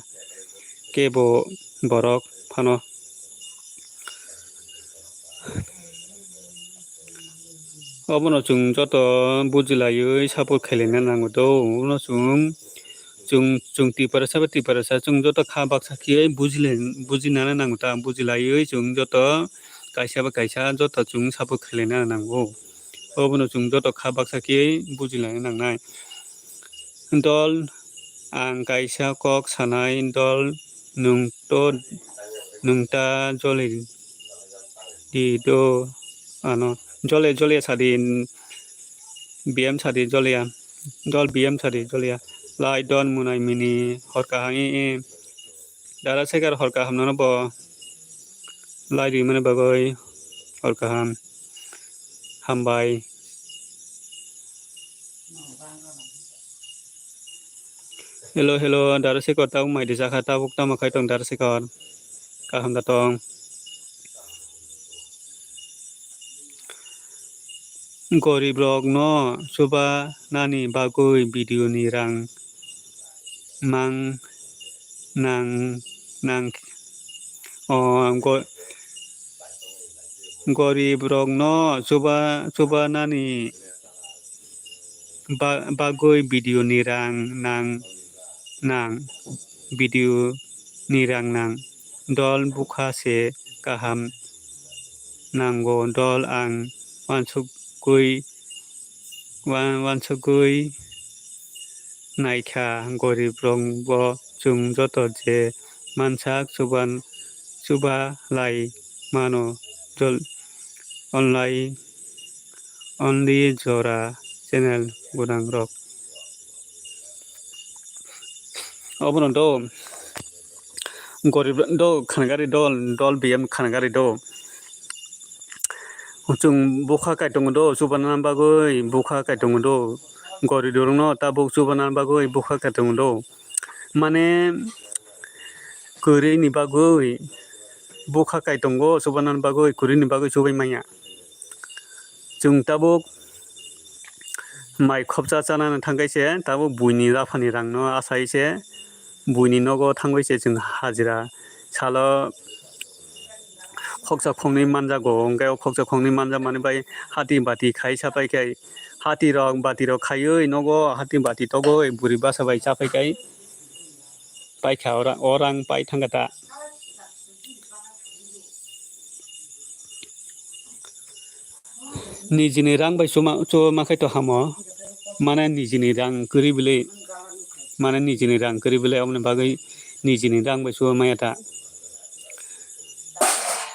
kebo borok phano. Obono chwng joto bujilaiwi support khailaina nango do, obono chwng, chwng, chwng Tiprasa ba Tiprasa chwng joto kha baksa khe bujilai, bujinani nango ta, bujilaiwi chwng joto kaisa ba kaisa joto chwng support khailaina nango. Obono chwng joto kha baksa khe bujilaina nangnai. Dol, ang kaisa kok sanai, dol, nwng to, nwng ta joli di do ano. Jole, jole sadi, B M sadi, jole ya. Dol B M sadi, jole ya. Lai don munai mini hor kaham e, e. Dara Sekar hor kaham nono bo lai rimani bagwi hor kaham. Hambai. Hello, hello, Dara Sekar tabuk mai di jakha, tabuk tamo khai tong Dara Sekar? Kaham da tong. Gorib rok no chuba nani bagwi video ni rang mang nang, nang, o, go-, gorib rok no chuba, chuba nani ba-, bagwi video ni rang nang, nang, video ni rang nang. Dol bukha se kaham nango, dol ang uansukgwi, uan-, uansukgwi naikha, gorib rok bo chwng joto je mansak chuban-, chuba lai mano, jol-, only, only jora channel gwnang rok. Obono do gorib rok do khanagari dol, dol B M khanagari do. Chwng bukha kaitongo do, chubanani bagwi bukha kaitongo do. Gorib rokno tabuk chubanani bagwi bukha kaitongo do. Mane kwrwini bagwi bukha kaitongo, chubanani bagwi, kwrwini bagwi chubai manya. Chwng tabuk mai khopsa chanani thangkhe se tabuk buini raphani rangno asai se buini nogo thangwi se chwng hajira salo khoksa khoknwi manjago, hwnkhe o khoksa khoknwi manjakmani bai hati bati khai sapai khai hati rok bati rok khaiwi nogo hati bati togwi buri basa bai chapai khai paikha ora-, orang pai thangkha ta. Nijini rang bai chuma, chuma khai to hamo. Mane nijini rang kwrwi bwlwi. Mane nijini rang kwrwi bwlwi, aboni bagwi nijini rang bai chuma maya ta.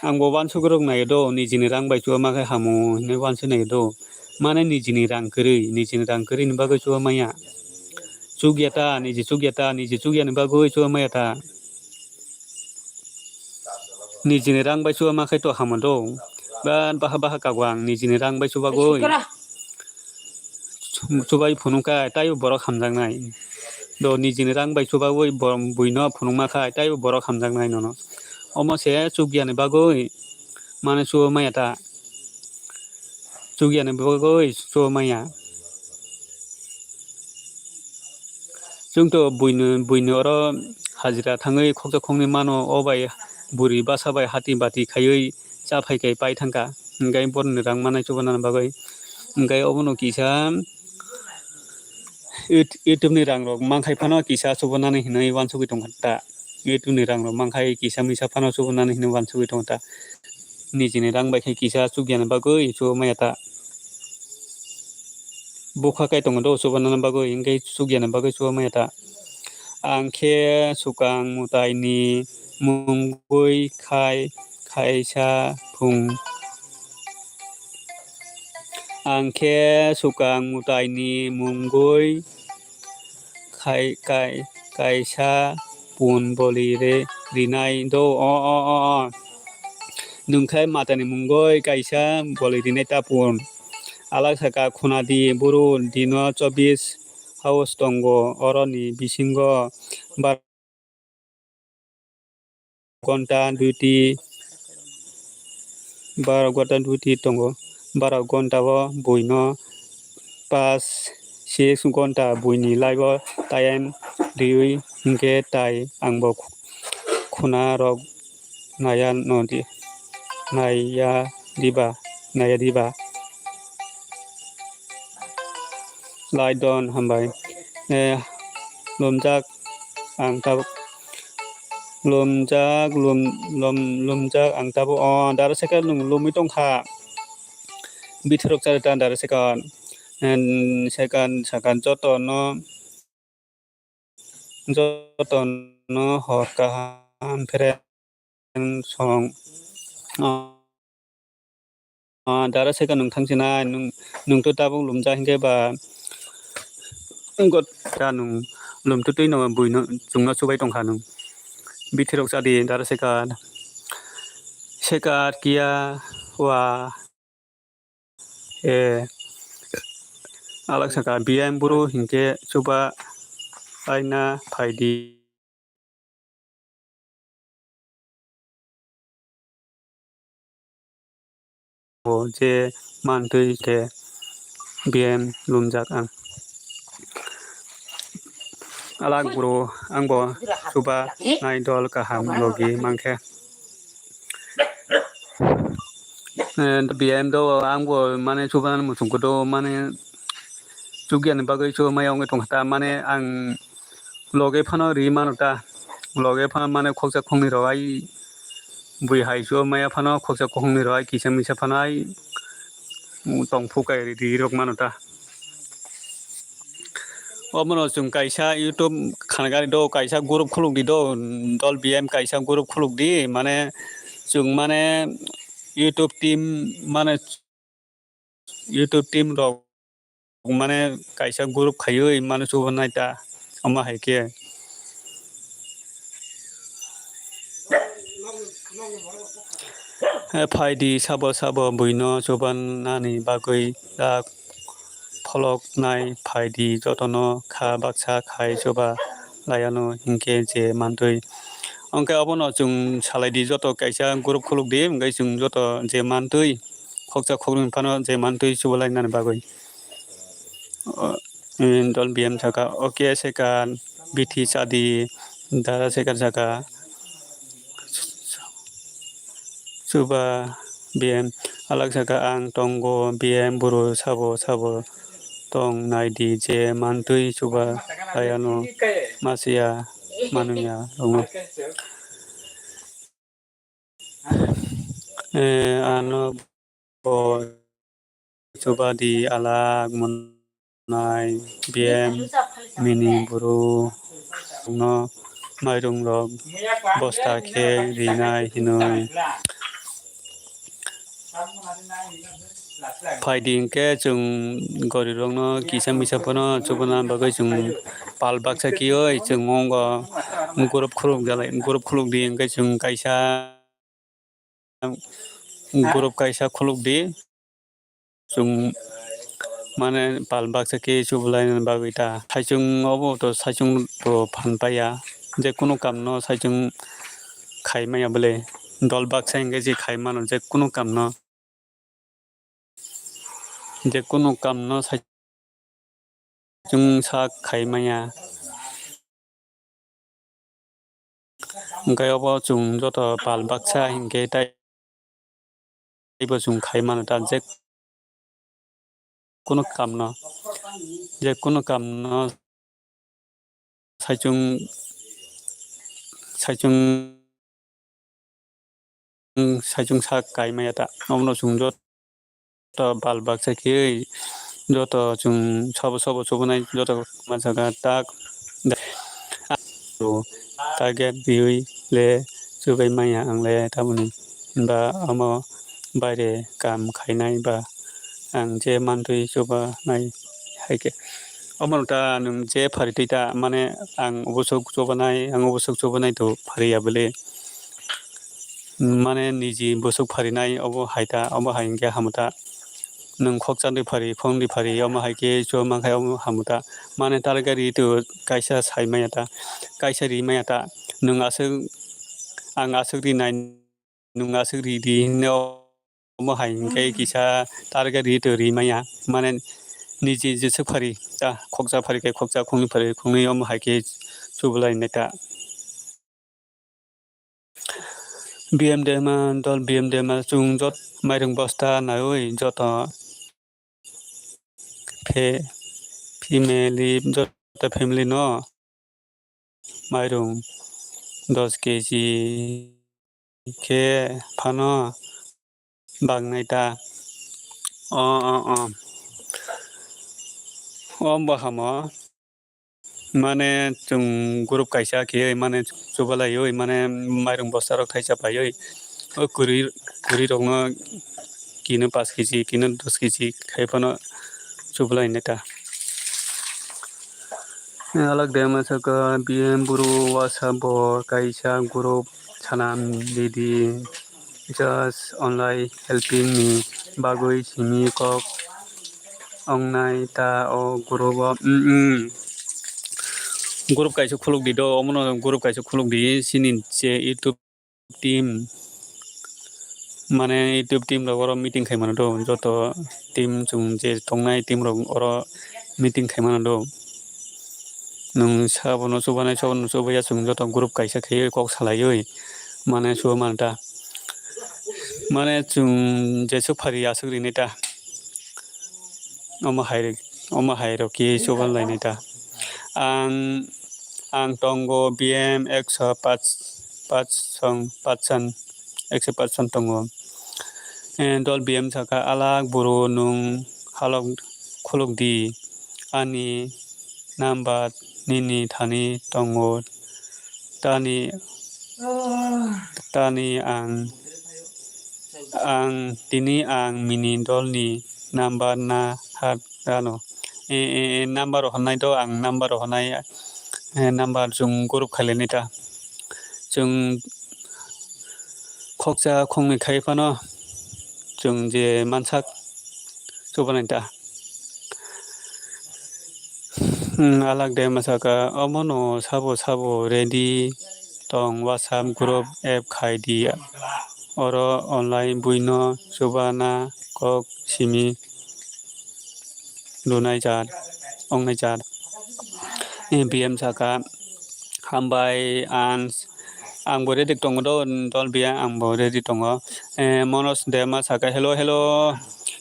Ang bo uansuk rok nai do, nijini rang bai chuma khai hamo hinwi uansuk nai do. Mane nijini rang kwrwi, nijini rang kwrwi ni bagwi chuma maya. Chukya ta, niji chukya ta, niji chukya ni bagwi chuma maya ta. Nijini rang bai chuba ma khai to hamo do. Ba baha baha kago ang nijini rang bai chuba goi. Chubai phunuk kha taibo borok hamjaknai. Do nijini rang bai chuba goi bor-, buino phunukma kha taibo borok hamjaknai nono. Omo se chukya ni bagwi mane chuba maya ta. Chukya ni bagwi chuba maya. Chwng to buino, buino oro hajira thangwi khoksa khoknwi mano, o bai bwrwi basa bai hati bati khaiwi cha phai khe pai thangkha. Hingke borokni rang manai chubanani bagwi. Hingke obono kisa Yout-, YouTube ni rang rok mankhai phano kisa chubanani hinwi wansugwi tongkha ta. YouTube ni rang rok mankhai kisa misa phano chubanani hinwi wansugwi tongkha ta. Nijini rang bai khe kisa chukyani bagwi chuba maya ta. Bukha kai tongo do chubanani bagwi, hingke chukyani bagwi chuba maya ta. Ang khe swkang mwtaini mungwi khai kaisa phung. Ang khe swkang mwtaini mungwi khai kai kaisa pun boli re rinai do o o o o. Nwng khe matani mungwi kaisa boli rinai ta pun. Alak saka khuna di buru dino chobbish hours tongo, oroni bisingo bar ghonta duty, baro ghonta duty tongo, baro ghonta o buino pas six ghonta buini life o time riwi hingke tai angbo khuna rok naya no di, naya diba, naya diba. Lai don hambai. Eh, lumjak ang tabuk. Lumjak, lum, lum, lumjak ang tabuk. Oh, dara saka nung lumwi tongkha. Bithorok chari ta dara saka. En, saka, saka joto no, joto no hor kaham friend song. Ah, dara saka nung thangsinai, nung, nung to tabuk lumjak hingke ba, got ta nung lum to twi no bui no chwng no chubai tongkha nung. Bithirok chadi dara saka, saka kiya wa, e, alak saka biyang buru hingke chuba aina phaidi. O je mantwi khe biyang lumjak ang. Alak bro, ang bo chuba nai dol kaham logi mankhe. Eh, biyang do ang bo mane chuba muchung kodo mane chugyani bagwi chuba maya wngwi tongkha ta mane ang loge phano ri mano ta, loge phano mane khoksa khoknwi rok ai bui hai chuba maya phano khoksa khoknwi rok ai kisa misa phano ai tongphu kai ri rok mano ta. Omono chwng kaisa YouTube khangari do, kaisa group khuluk di do, dol biyang kaisa group khuluk di, mane chwng mane YouTube team mane YouTube team rok mane kaisa group khaiwi mane chuba nai ta, omo hai khe. Phaidi sabo sabo buino chubanani bagwi dak pholoknai phaidi jotono kha baksa khai chuba laiano hinkhe je mantwi. Hwnkhe obono chwng salaidi joto kaisa group khuluk di, hwnkhe chwng joto je mantwi khoksa khoknwi phano je mantwi chuba lainani bagwi. O, em, dol biyang saka, okay, saka, bithi chadi, dara saka saka, chuba biyang, alak saka, ang tongo, biyang, buru, sabo, sabo, tong, naidi, je, mantwi, chuba, ayano, masiya, manuya, tongo. Eh, ano bo chuba di alak monai biyang mini buru no mairung rok bosta khe rinai hinwi. Phaidi hinkhe chwng gorirokno kisa misa phano chubana bagwi chwng pal baksa kiui chwng mongo group khuluk jalai, group khuluk di hinkhe chwng kaisa group kaisa khuluk di. Chwng mane pal baksa khe chubulaina bagwi ta. Saichung obo to saichung to phan paiya. Je kunu kam no saichung khai maya bole. Dol baksa hinkhe je khai mano je kunu kam no. Je kunu kam no saichung sak khai maya. Hwnkhe obo chwng joto pal baksa hinkhe tai bo chwng khai mano ta, je kunu kamno, je kunu kamno saichung, saichung, saichung sak kai maya ta. Omono chwng joto bal baksa khe joto chwng sabo sabo chubanai joto ma jaga tak target riui le chubai maya ang le tamoni ba omo baire kam khainai ba ang je mantwi chubanai hai khe. Omono ta nwng je phari twi ta, mane, ang bwswk chubanai, ang bwswk chubanai to phari ya bwle. Mane, niji bwswk pharinai obo hai ta, obo hai hwnkhe hamu ta. Nwng khokchandwi phari, khongdwi phari, omo hai khe chubaman khai omo hamu ta. Mane, target ri to kaisa sai maya ta, kaisa ri maya ta. Nwng aswk, ang aswk rinai, nwng aswk ri di hinwi omo hai hwnkhe kisa target ri to ri maya. Mane niji jeswk phari ta, khoksa phari khe khoksa, khongni phari khongni, omo hai khe chubulai nai ta. B M dema, dol B M dema, chwng jot mairung bosta naiwi joto phe-, family, joto family no mairung dos keji khe phano baknai ta. O, o, o. O bo hamo. Mane chwng group kaisa khe mane chubalaiwi mane mairung bosta rok thaisa paiwi o kwrwi, kwrwi rokno kino pash keji, kino dos keji khai phano chubalai nai ta. Alak dema saka B M buru WhatsApp bo kaisa group sanam didi, just online helping ni bagwi simi kok ongnai ta o group o. Mm, mm. Group kaisa khuluk di do, omono group kaisa khuluk di, sini je YouTube team, mane YouTube team rok oro meeting khai mano do, joto team chwng je tongnai team rok oro meeting khai mano do. Nwng sabono chubanai, sabono chubaya, chwng joto group kaisa khaiwi kok salaiwi mane chuba manta. Mane chwng jeswk phari aswk rinai ta. Omo hai, omo hai rok khe chuban lainai ta. Ang, ang tongo B M ekso pach, pach song, pach san, ekso pach san tongo. Eh, dol B M saka, "Alak buru, nwng halok khuluk di, ani number nini thani tongo, tani, tani ang, ang tini ang mini dolni number na hat rano." E, e, e, number rok hwnai do, ang number rok hwnai, e, number chwng group khailai nai ta. Chwng khoksa khongni khai phano chwng je mansak chubanai ta. Hmm, alak de masaka, omono sabo sabo ready tong, WhatsApp group app khai di. Oro online buino chubana kok simi lunai jar, ongnai jar. Eh, B M saka, "Hambai, ans, ang bo ready tongo do, dol B M, ang bo ready tongo." Eh, Monos Dema saka, "Hello, hello,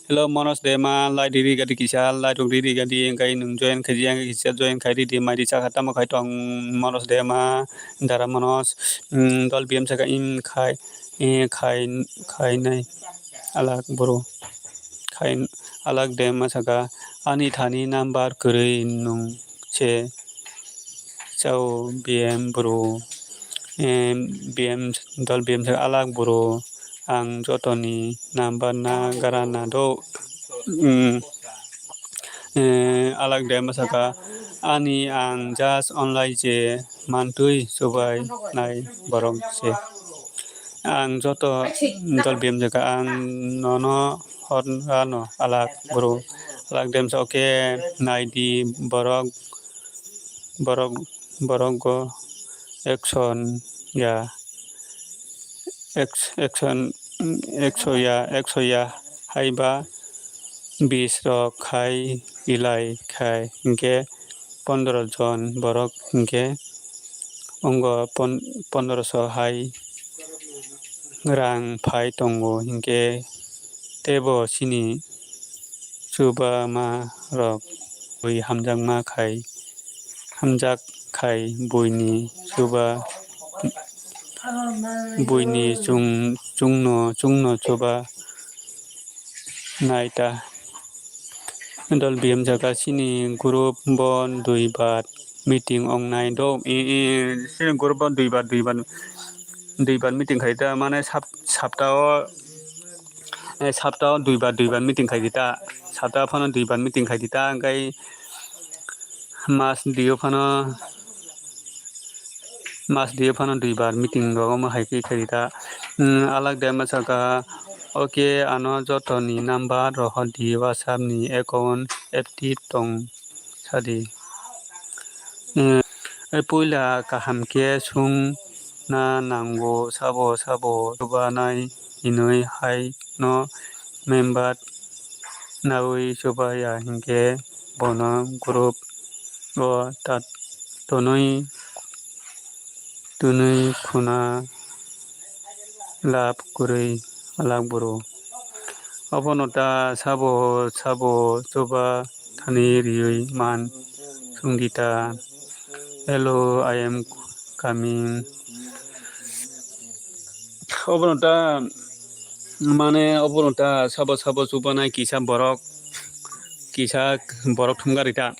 hello, Monos Dema, light riri gadi kisa, light rok riri gadi, engkai nwng join khaidi, ang kisa join khaidi, di mai di saka tamo khai tong, Monos Dema, dara Monos." Mm, dol B M saka, "Im khai, eh, khai, khai nai." Alak buru khai, alak de ma saka, "Ani thani number kwrwi nwng se chao B M buru." Em, B M, dol B M saka, "Alak buru, ang jotoni number na gara na do." Mm. Eh, alak de ma saka, "Ani ang just online je mantwi chubai nai borok se." Ang joto dol B M jaga, ang nono hor ano alak buru. Alak de ma saka, "Oke, nai di borok, borok, borok go action ya." Ex-, action, ekso ya, ekso ya hai ba bis rok khai ilai khai hinkhe pondro jon borok hinkhe ongo pon-, pondroso hai rang phai tongo hinkhe teibo chini chubamarok bui hamjakma khai, hamjak khai buini chuba, buini chung, chungno, chungno chuba nai ta. Dol B M jaga chini group bo dui bar meeting ong nai do. I, i, chini group bo dui bar, dui bar, dui bar meeting khai ta, mane sap-, sapta o, eh, sapta o dui bar, dui bar meeting khai di ta. Sapta phano dui bar meeting khai di ta, hwnkhe mas di o phano, mas di o phano dui bar meeting rogo mo hai khe khai di ta. Hmm, alak de ma saka, okay, ano joto ni number rohor di, WhatsApp ni account active tong sadi. Eh, puila kaham khe sung na nango, sabo sabo chubanai hinwi hai no member naui chubaya hinkhe bono group o ta tonwi, tonwi khuna lab kwrwi alak buru. Obono ta sabo sabo chuba thani riwi man sungdi ta. Hello, I am coming. Obono ta, mane, obono ta sabo sabo chubanai kisa borok, kisa borok thumgari ta.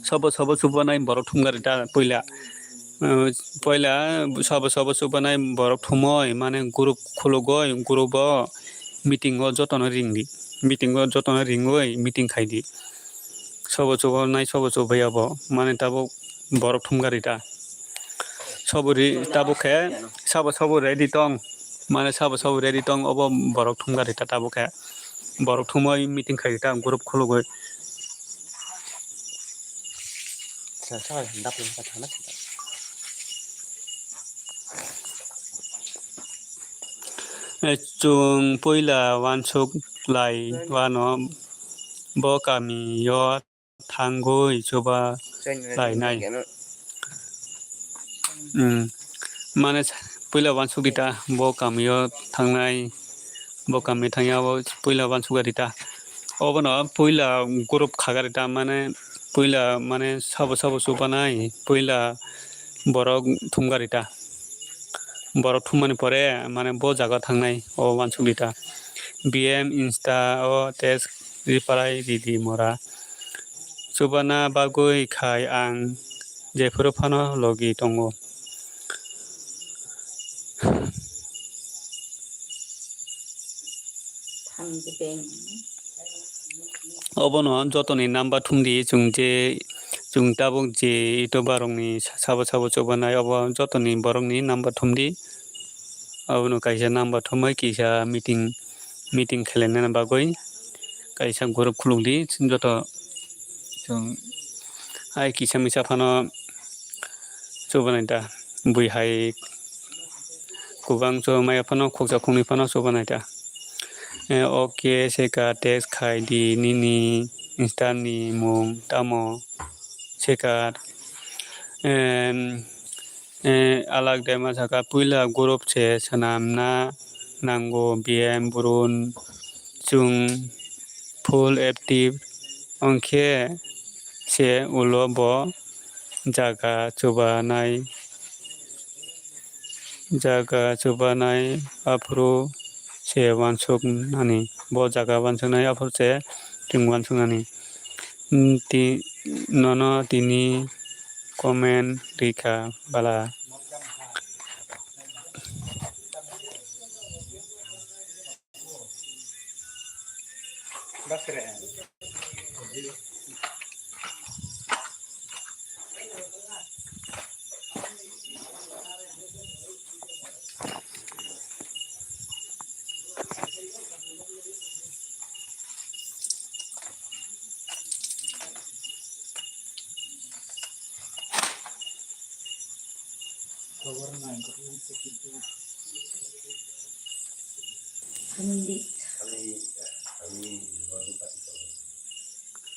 Sabo sabo chubanai borok thumgari ta puila. Uh, puila sabo sabo chubanai borok thumoi, mane, group khulugoi, group o meeting o jotono ringdi. Meeting o jotono ringoi meeting khaidi. Sobo chubanai, sobo chubaya bo, mane, tabuk borok thumgari ta. Sobo ri-, tabuk khe sabo sabo ready tong, mane, sabo sabo ready tong, obo borok thumgari ta tabuk khe. Borok thumoi meeting khai ta group khulugoi. Eh, chwng puila uansuk lai uano bo kamio thangwi chuba lainai. Hmm. Mane sa-, puila uansuk di ta, bo kamio thangnai, bo kami thangya, bo puila uansuk di ta. Obono puila group khagari ta, mane puila, mane sabo sabo chubanai, puila borok thumgari ta. Borok thummani pore, mane, bo jaga thangnai, o uansuk di ta. B M Insta o text reply ridi mora. Chubana bagwi khai ang jephuru phano logi tongo. Obono jotoni number thumdi, chwng je, chwng tabuk je YouTuber rokni sabo sabo chubanai, obo jotoni borokni number thumdi. Obono kaisa number thumwi kisa meeting, meeting khelainani bagwi kaisa group khulukdi joto. Chwng hai kisa misa phano chubanai ta, bui hai kubang chubamaya phano, khuksa khuknwi phano chubanai ta. Eh, okay, seka text khai di, nini Insta ni mung tamo seka. Em, eh, alak de ma saka, puila group se swnamna nango, B M burun chwng full active ongkhe se ulo bo jaga chubanai, jaga chubanai aphuru se uansuk nani, bo jaga uansuknai aphuru se chwng uansuk nani. Hmm, ti-, nono tini comment rikha bala.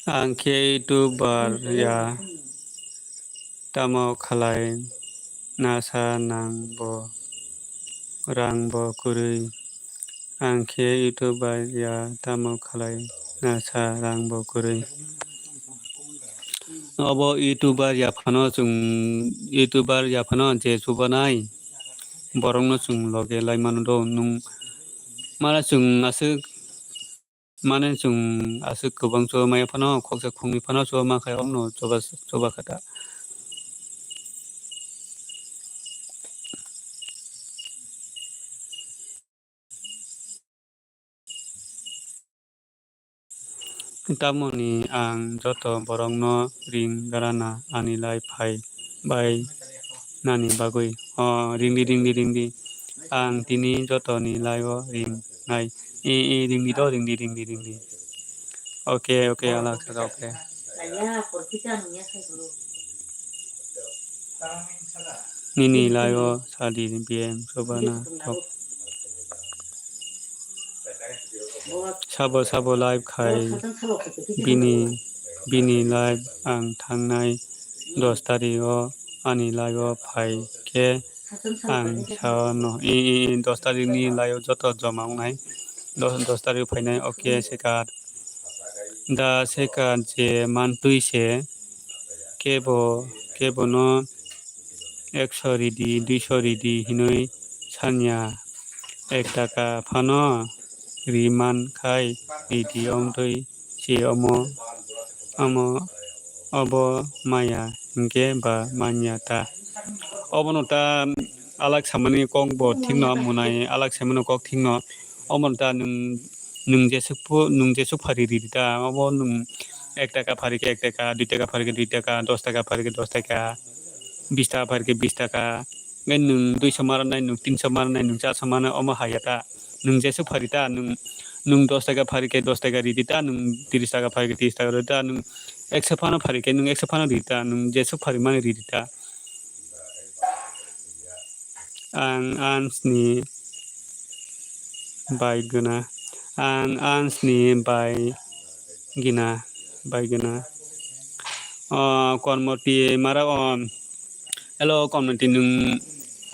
Ang khe YouTuber ya, tamo khlai nasa nang bo, rang bo kwrwi. Ang khe YouTuber ya tamo khlai na sa rang bo kwrwi. Obo YouTuber ya phano chwng, YouTuber ya phano je chubanai borokno chwng loge lai mano do nwng mano chwng aswk Mane chwng aswk kwbang chuba maya phano, khoksa khoknwi phano chuba mankha, omono chuba, chuba kha ta. Tamoni ang joto borokno ring grana ani live phai bai nani bagwi. O, ringdi, ringdi, ringdi. Ang tini jotoni live-o ring nai. E, e, ringdi do, ringdi, ringdi, ringdi. Oke, oke, alak saka, oke. Nini live-o sadi B M Sobana. Sabo sabo live khai bini, bini live ang thangnai dos tarikh o ani live o phai khe ang sao no. I, i, i, dos tarikh ni live o joto joma wngnai. Dos, dos tarikh phainai, oke, sekar. Da sekar je mantwi se kebo, kebo no ekso ridi, duiso ridi hinwi sanya. Ek taka phano ri man khai ridi, omtwi se omo, omo, obo maya hinkhe ba manya ta. Obono ta alak samani kok bo thikno munai, alak samani kok thikno. Obono ta nwng, nwng jesuk phu-, nwng jesuk phari ridi ta, obo nwng ek taka phari khe ek taka, dui taka phari khe dui taka, dos taka phari khe dos taka, bis taka phari khe bis taka, hwnkhe nwng duiso ma rwnai, nwng tinso ma rwnai, nwng charso ma rwnai, omo haya ta. Nwng jesuk phari ta, nwng, nwng dos taka phari khe dos taka ridi ta, nwng tris taka phari khe tris taka ridi ta, nwng ekso phano phari khe nwng ekso phano ridi ta, nwng jesuk phari mani ridi ta. Ang ansni bai guna. Ang ansni bai gina, bai guna. O, Kormoti mara o. Hello, Kormoti, nwng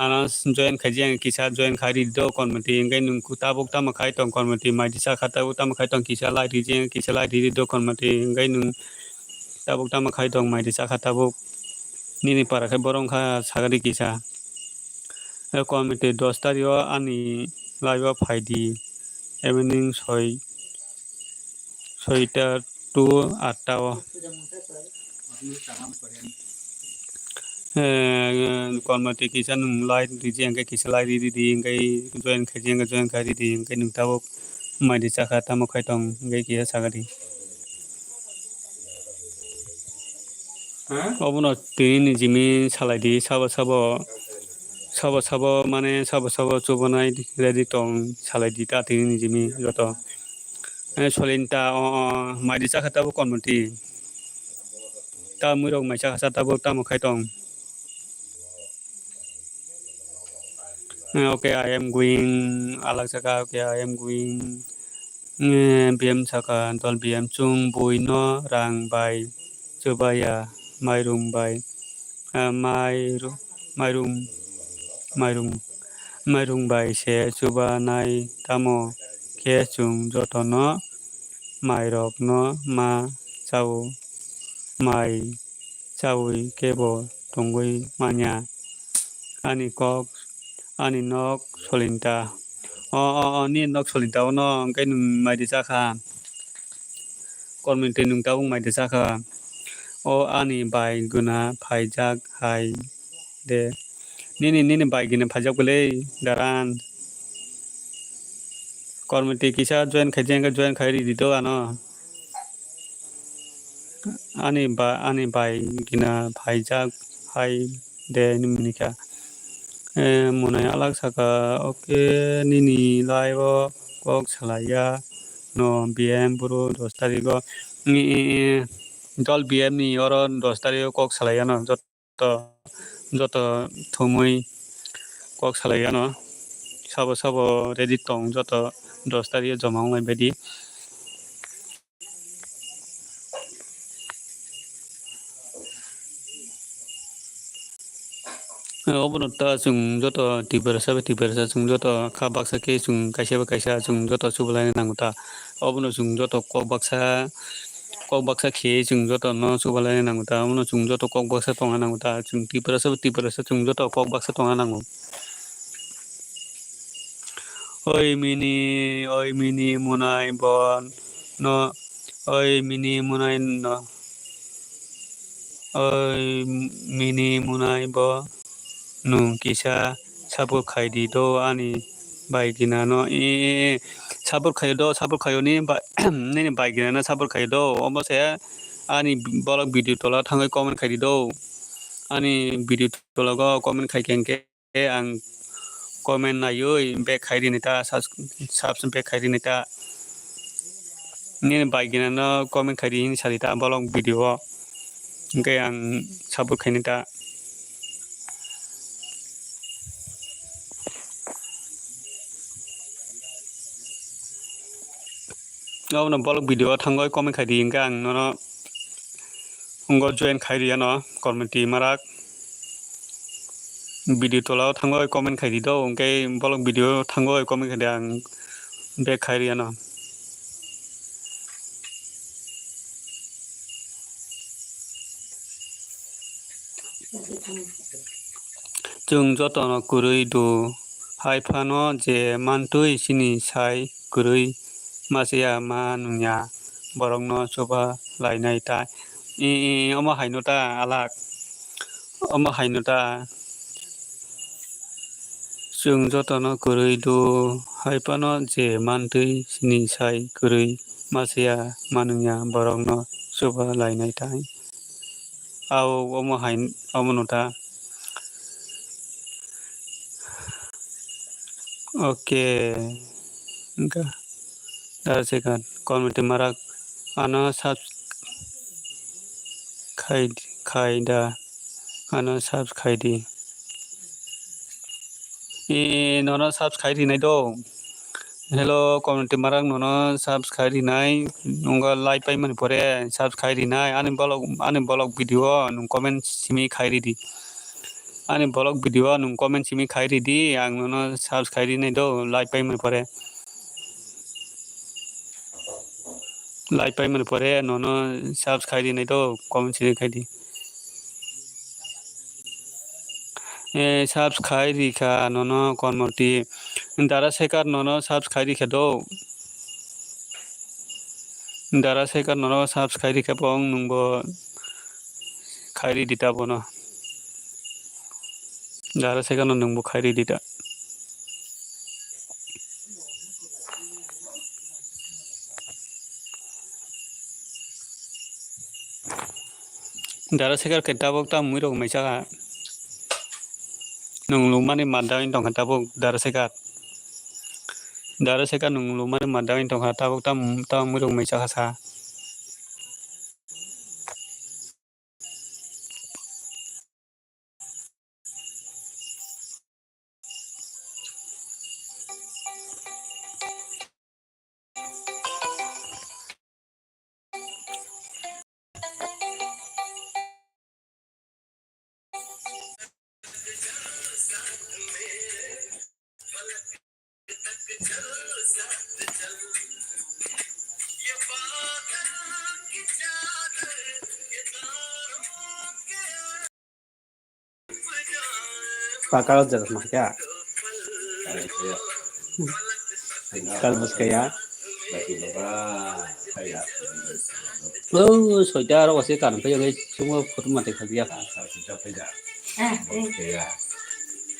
ano join khaijak, kisa join khai ridi do, Kormoti, hwnkhe nwng tabuk tamo khai tong, Kormoti, mai di sakha tabuk tamo khai tong, kisa like ridi, kisa like ridi do, Kormoti, hwnkhe nwng tabuk tamo khai tong, mai di sakha tabuk. Nini para khe borok wngkha sagadi kisa. E, Komiti dos tarikh o ani live o phai di. Evening soi, soita to atta o. E, Komiti kisa nwng like riji hwnkhe kisa like ridi, hwnkhe join khaiji hwnkhe join khai ridi, hwnkhe nwng tabuk mai di sakha tamo khai tong hwnkhe kisa sagadi. Obono tini ni jimi salai di, sabo sabo, sabo sabo mane sabo sabo chubanai ready tong salai di ta tini ni jimi joto. Eh, solin ta, o, o, mai di chakha tabuk Kormoti. Ta mui rok mai chakha sa tabuk tamo khai tong. Eh, okay, I am going, alak saka, okay, I am going. Eh, B M saka, dol B M, chwng bui no rang bai chubaya, mairum bai, eh, mairu-, mairum, mairum, mairum bai se chubanai, tamo khe chwng jotono mairok no ma chao, mai chaui kebo tongwi manya. Ani kok, ani nok solinta. O, o, o, nini nok solinta, ono hwnkhe nwng mai di chakha. Kormiti nwng tabuk mai di chakha. O ani bai guna phaijak hai de. Nini, nini bai gina phaijak bwle, daran. Kormiti kisa join khai, join khai, join khai ridi do ano. Ani ba, ani bai gina phaijak hai de hinwi kha. Eh, monai alak saka, okay, nini live o kok salaiya no B M bro dos tarikh o. Ni, dol B M ni oro dos tarikh o kok salaiya no. Joto, joto thumwi kok salai gano. Sabo sabo ready tong, joto dos tarikh o joma wnglai baidi. Obono ta chwng joto Tiprasa bai Tiprasa chwng joto kha baksa khe chwng kaisa bai kaisa chwng joto chubalaina nango ta. Obono chwng joto kok baksa, kok baksa khe chwng joto no chubalaina nango ta. Obono chwng joto kok baksa tongna nango ta. Chwng Tiprasa bai Tiprasa chwng joto kok baksa tongna nango. Oi mini, oi mini munai bo no, oi mini munai no, oi mini munai bo nwng kisa support khai di do ani bai gina no, e, e, e, support khai do, support khai ni ba, nini bai gina no support khai do, omo se ani bolok video tola thangwi comment khai di do, ani video tola go comment khai khe hwnkhe. Ang comment naiwi back khai rini ta, subs-, subs back khai rini ta. Nini bai gina no comment khai di hini sadi ta bolok video o. Hwnkhe ang support khaini ta. Obono bolok video o thangwi comment khai di hwnkhe ang nono. Wngkha join khai riyano, Kormoti Marak. Video tola o thangwi comment khai di do, hwnkhe bolok video o thangwi comment khai di ang back khai riyano. Chwng jotono kwrwi do, hai phano je mantwi chini sai kwrwi masiya ma nungya borokno chuba lainai ta. I, i, omo haino ta alak. Omo haino ta. Chwng jotono kwrwi do, hai phano je mantwi chini sai kwrwi masiya ma nungya borokno chuba lainai ta. Au omo hai, omo no ta. Okay. Wngkha. Dara Sekar, Kormoti Marak, ano subs-, khai, khai da, ano subs khai di. E, nono subs khai rinai do. Hello, Kormoti Marak, nono subs khai rinai, nungo like pai mani pore subs khai rinai, ani bolok, ani bolok video o nung comment simi khai ridi. Ani bolok video o nung comment simi khai ridi, ang nono subs khai rinai do, like pai mani pore. Like pai mani pore nono subs khai rinai do, comment simi khai di. E, subs khai rikha nono Kormoti. Dara Sekar nono subs khai rikha do. Dara Sekar nono subs khai rikha bong nungbo khai ridi ta bono. Dara Sekar no nungbo khai ridi ta. Dara Sekar khe tabuk tamo mui rok mai saka. Nung lukmani madda wng tongkha tabuk Dara Sekar. Dara Sekar nung lukmani madda wng tongkha tabuk tamo, tamo mui rok mai saka sa. Pakal jaga sma kya? Kal bus kaya? Oh, soita aro wasi kan pe yong sumo photo mate khajiya. Kaya.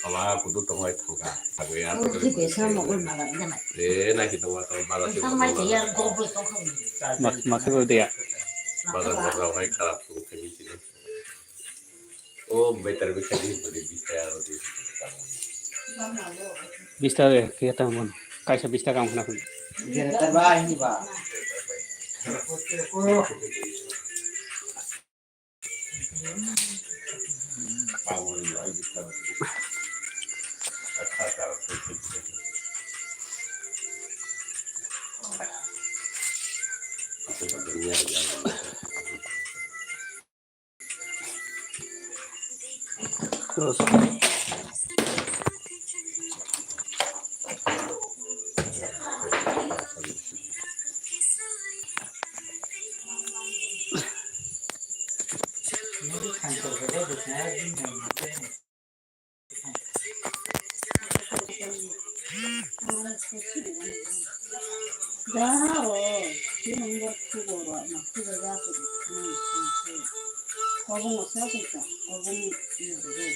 Ama kudu tongoi thoga. Sagoya. Eh, na kita wa to bala. Mak mak ko dia. Bala bala hai kharap tu khaji. O better better ni bari bista aro di. Bista de kaya tamo. Kaisa bista kam khna khun. Better ba ini ba. Terus. Jaro, tinang bar khubor wa, ma khubor wa khubor. Hmm, hmm, hmm. Kobong sa sa sa, kobong ni ya ro.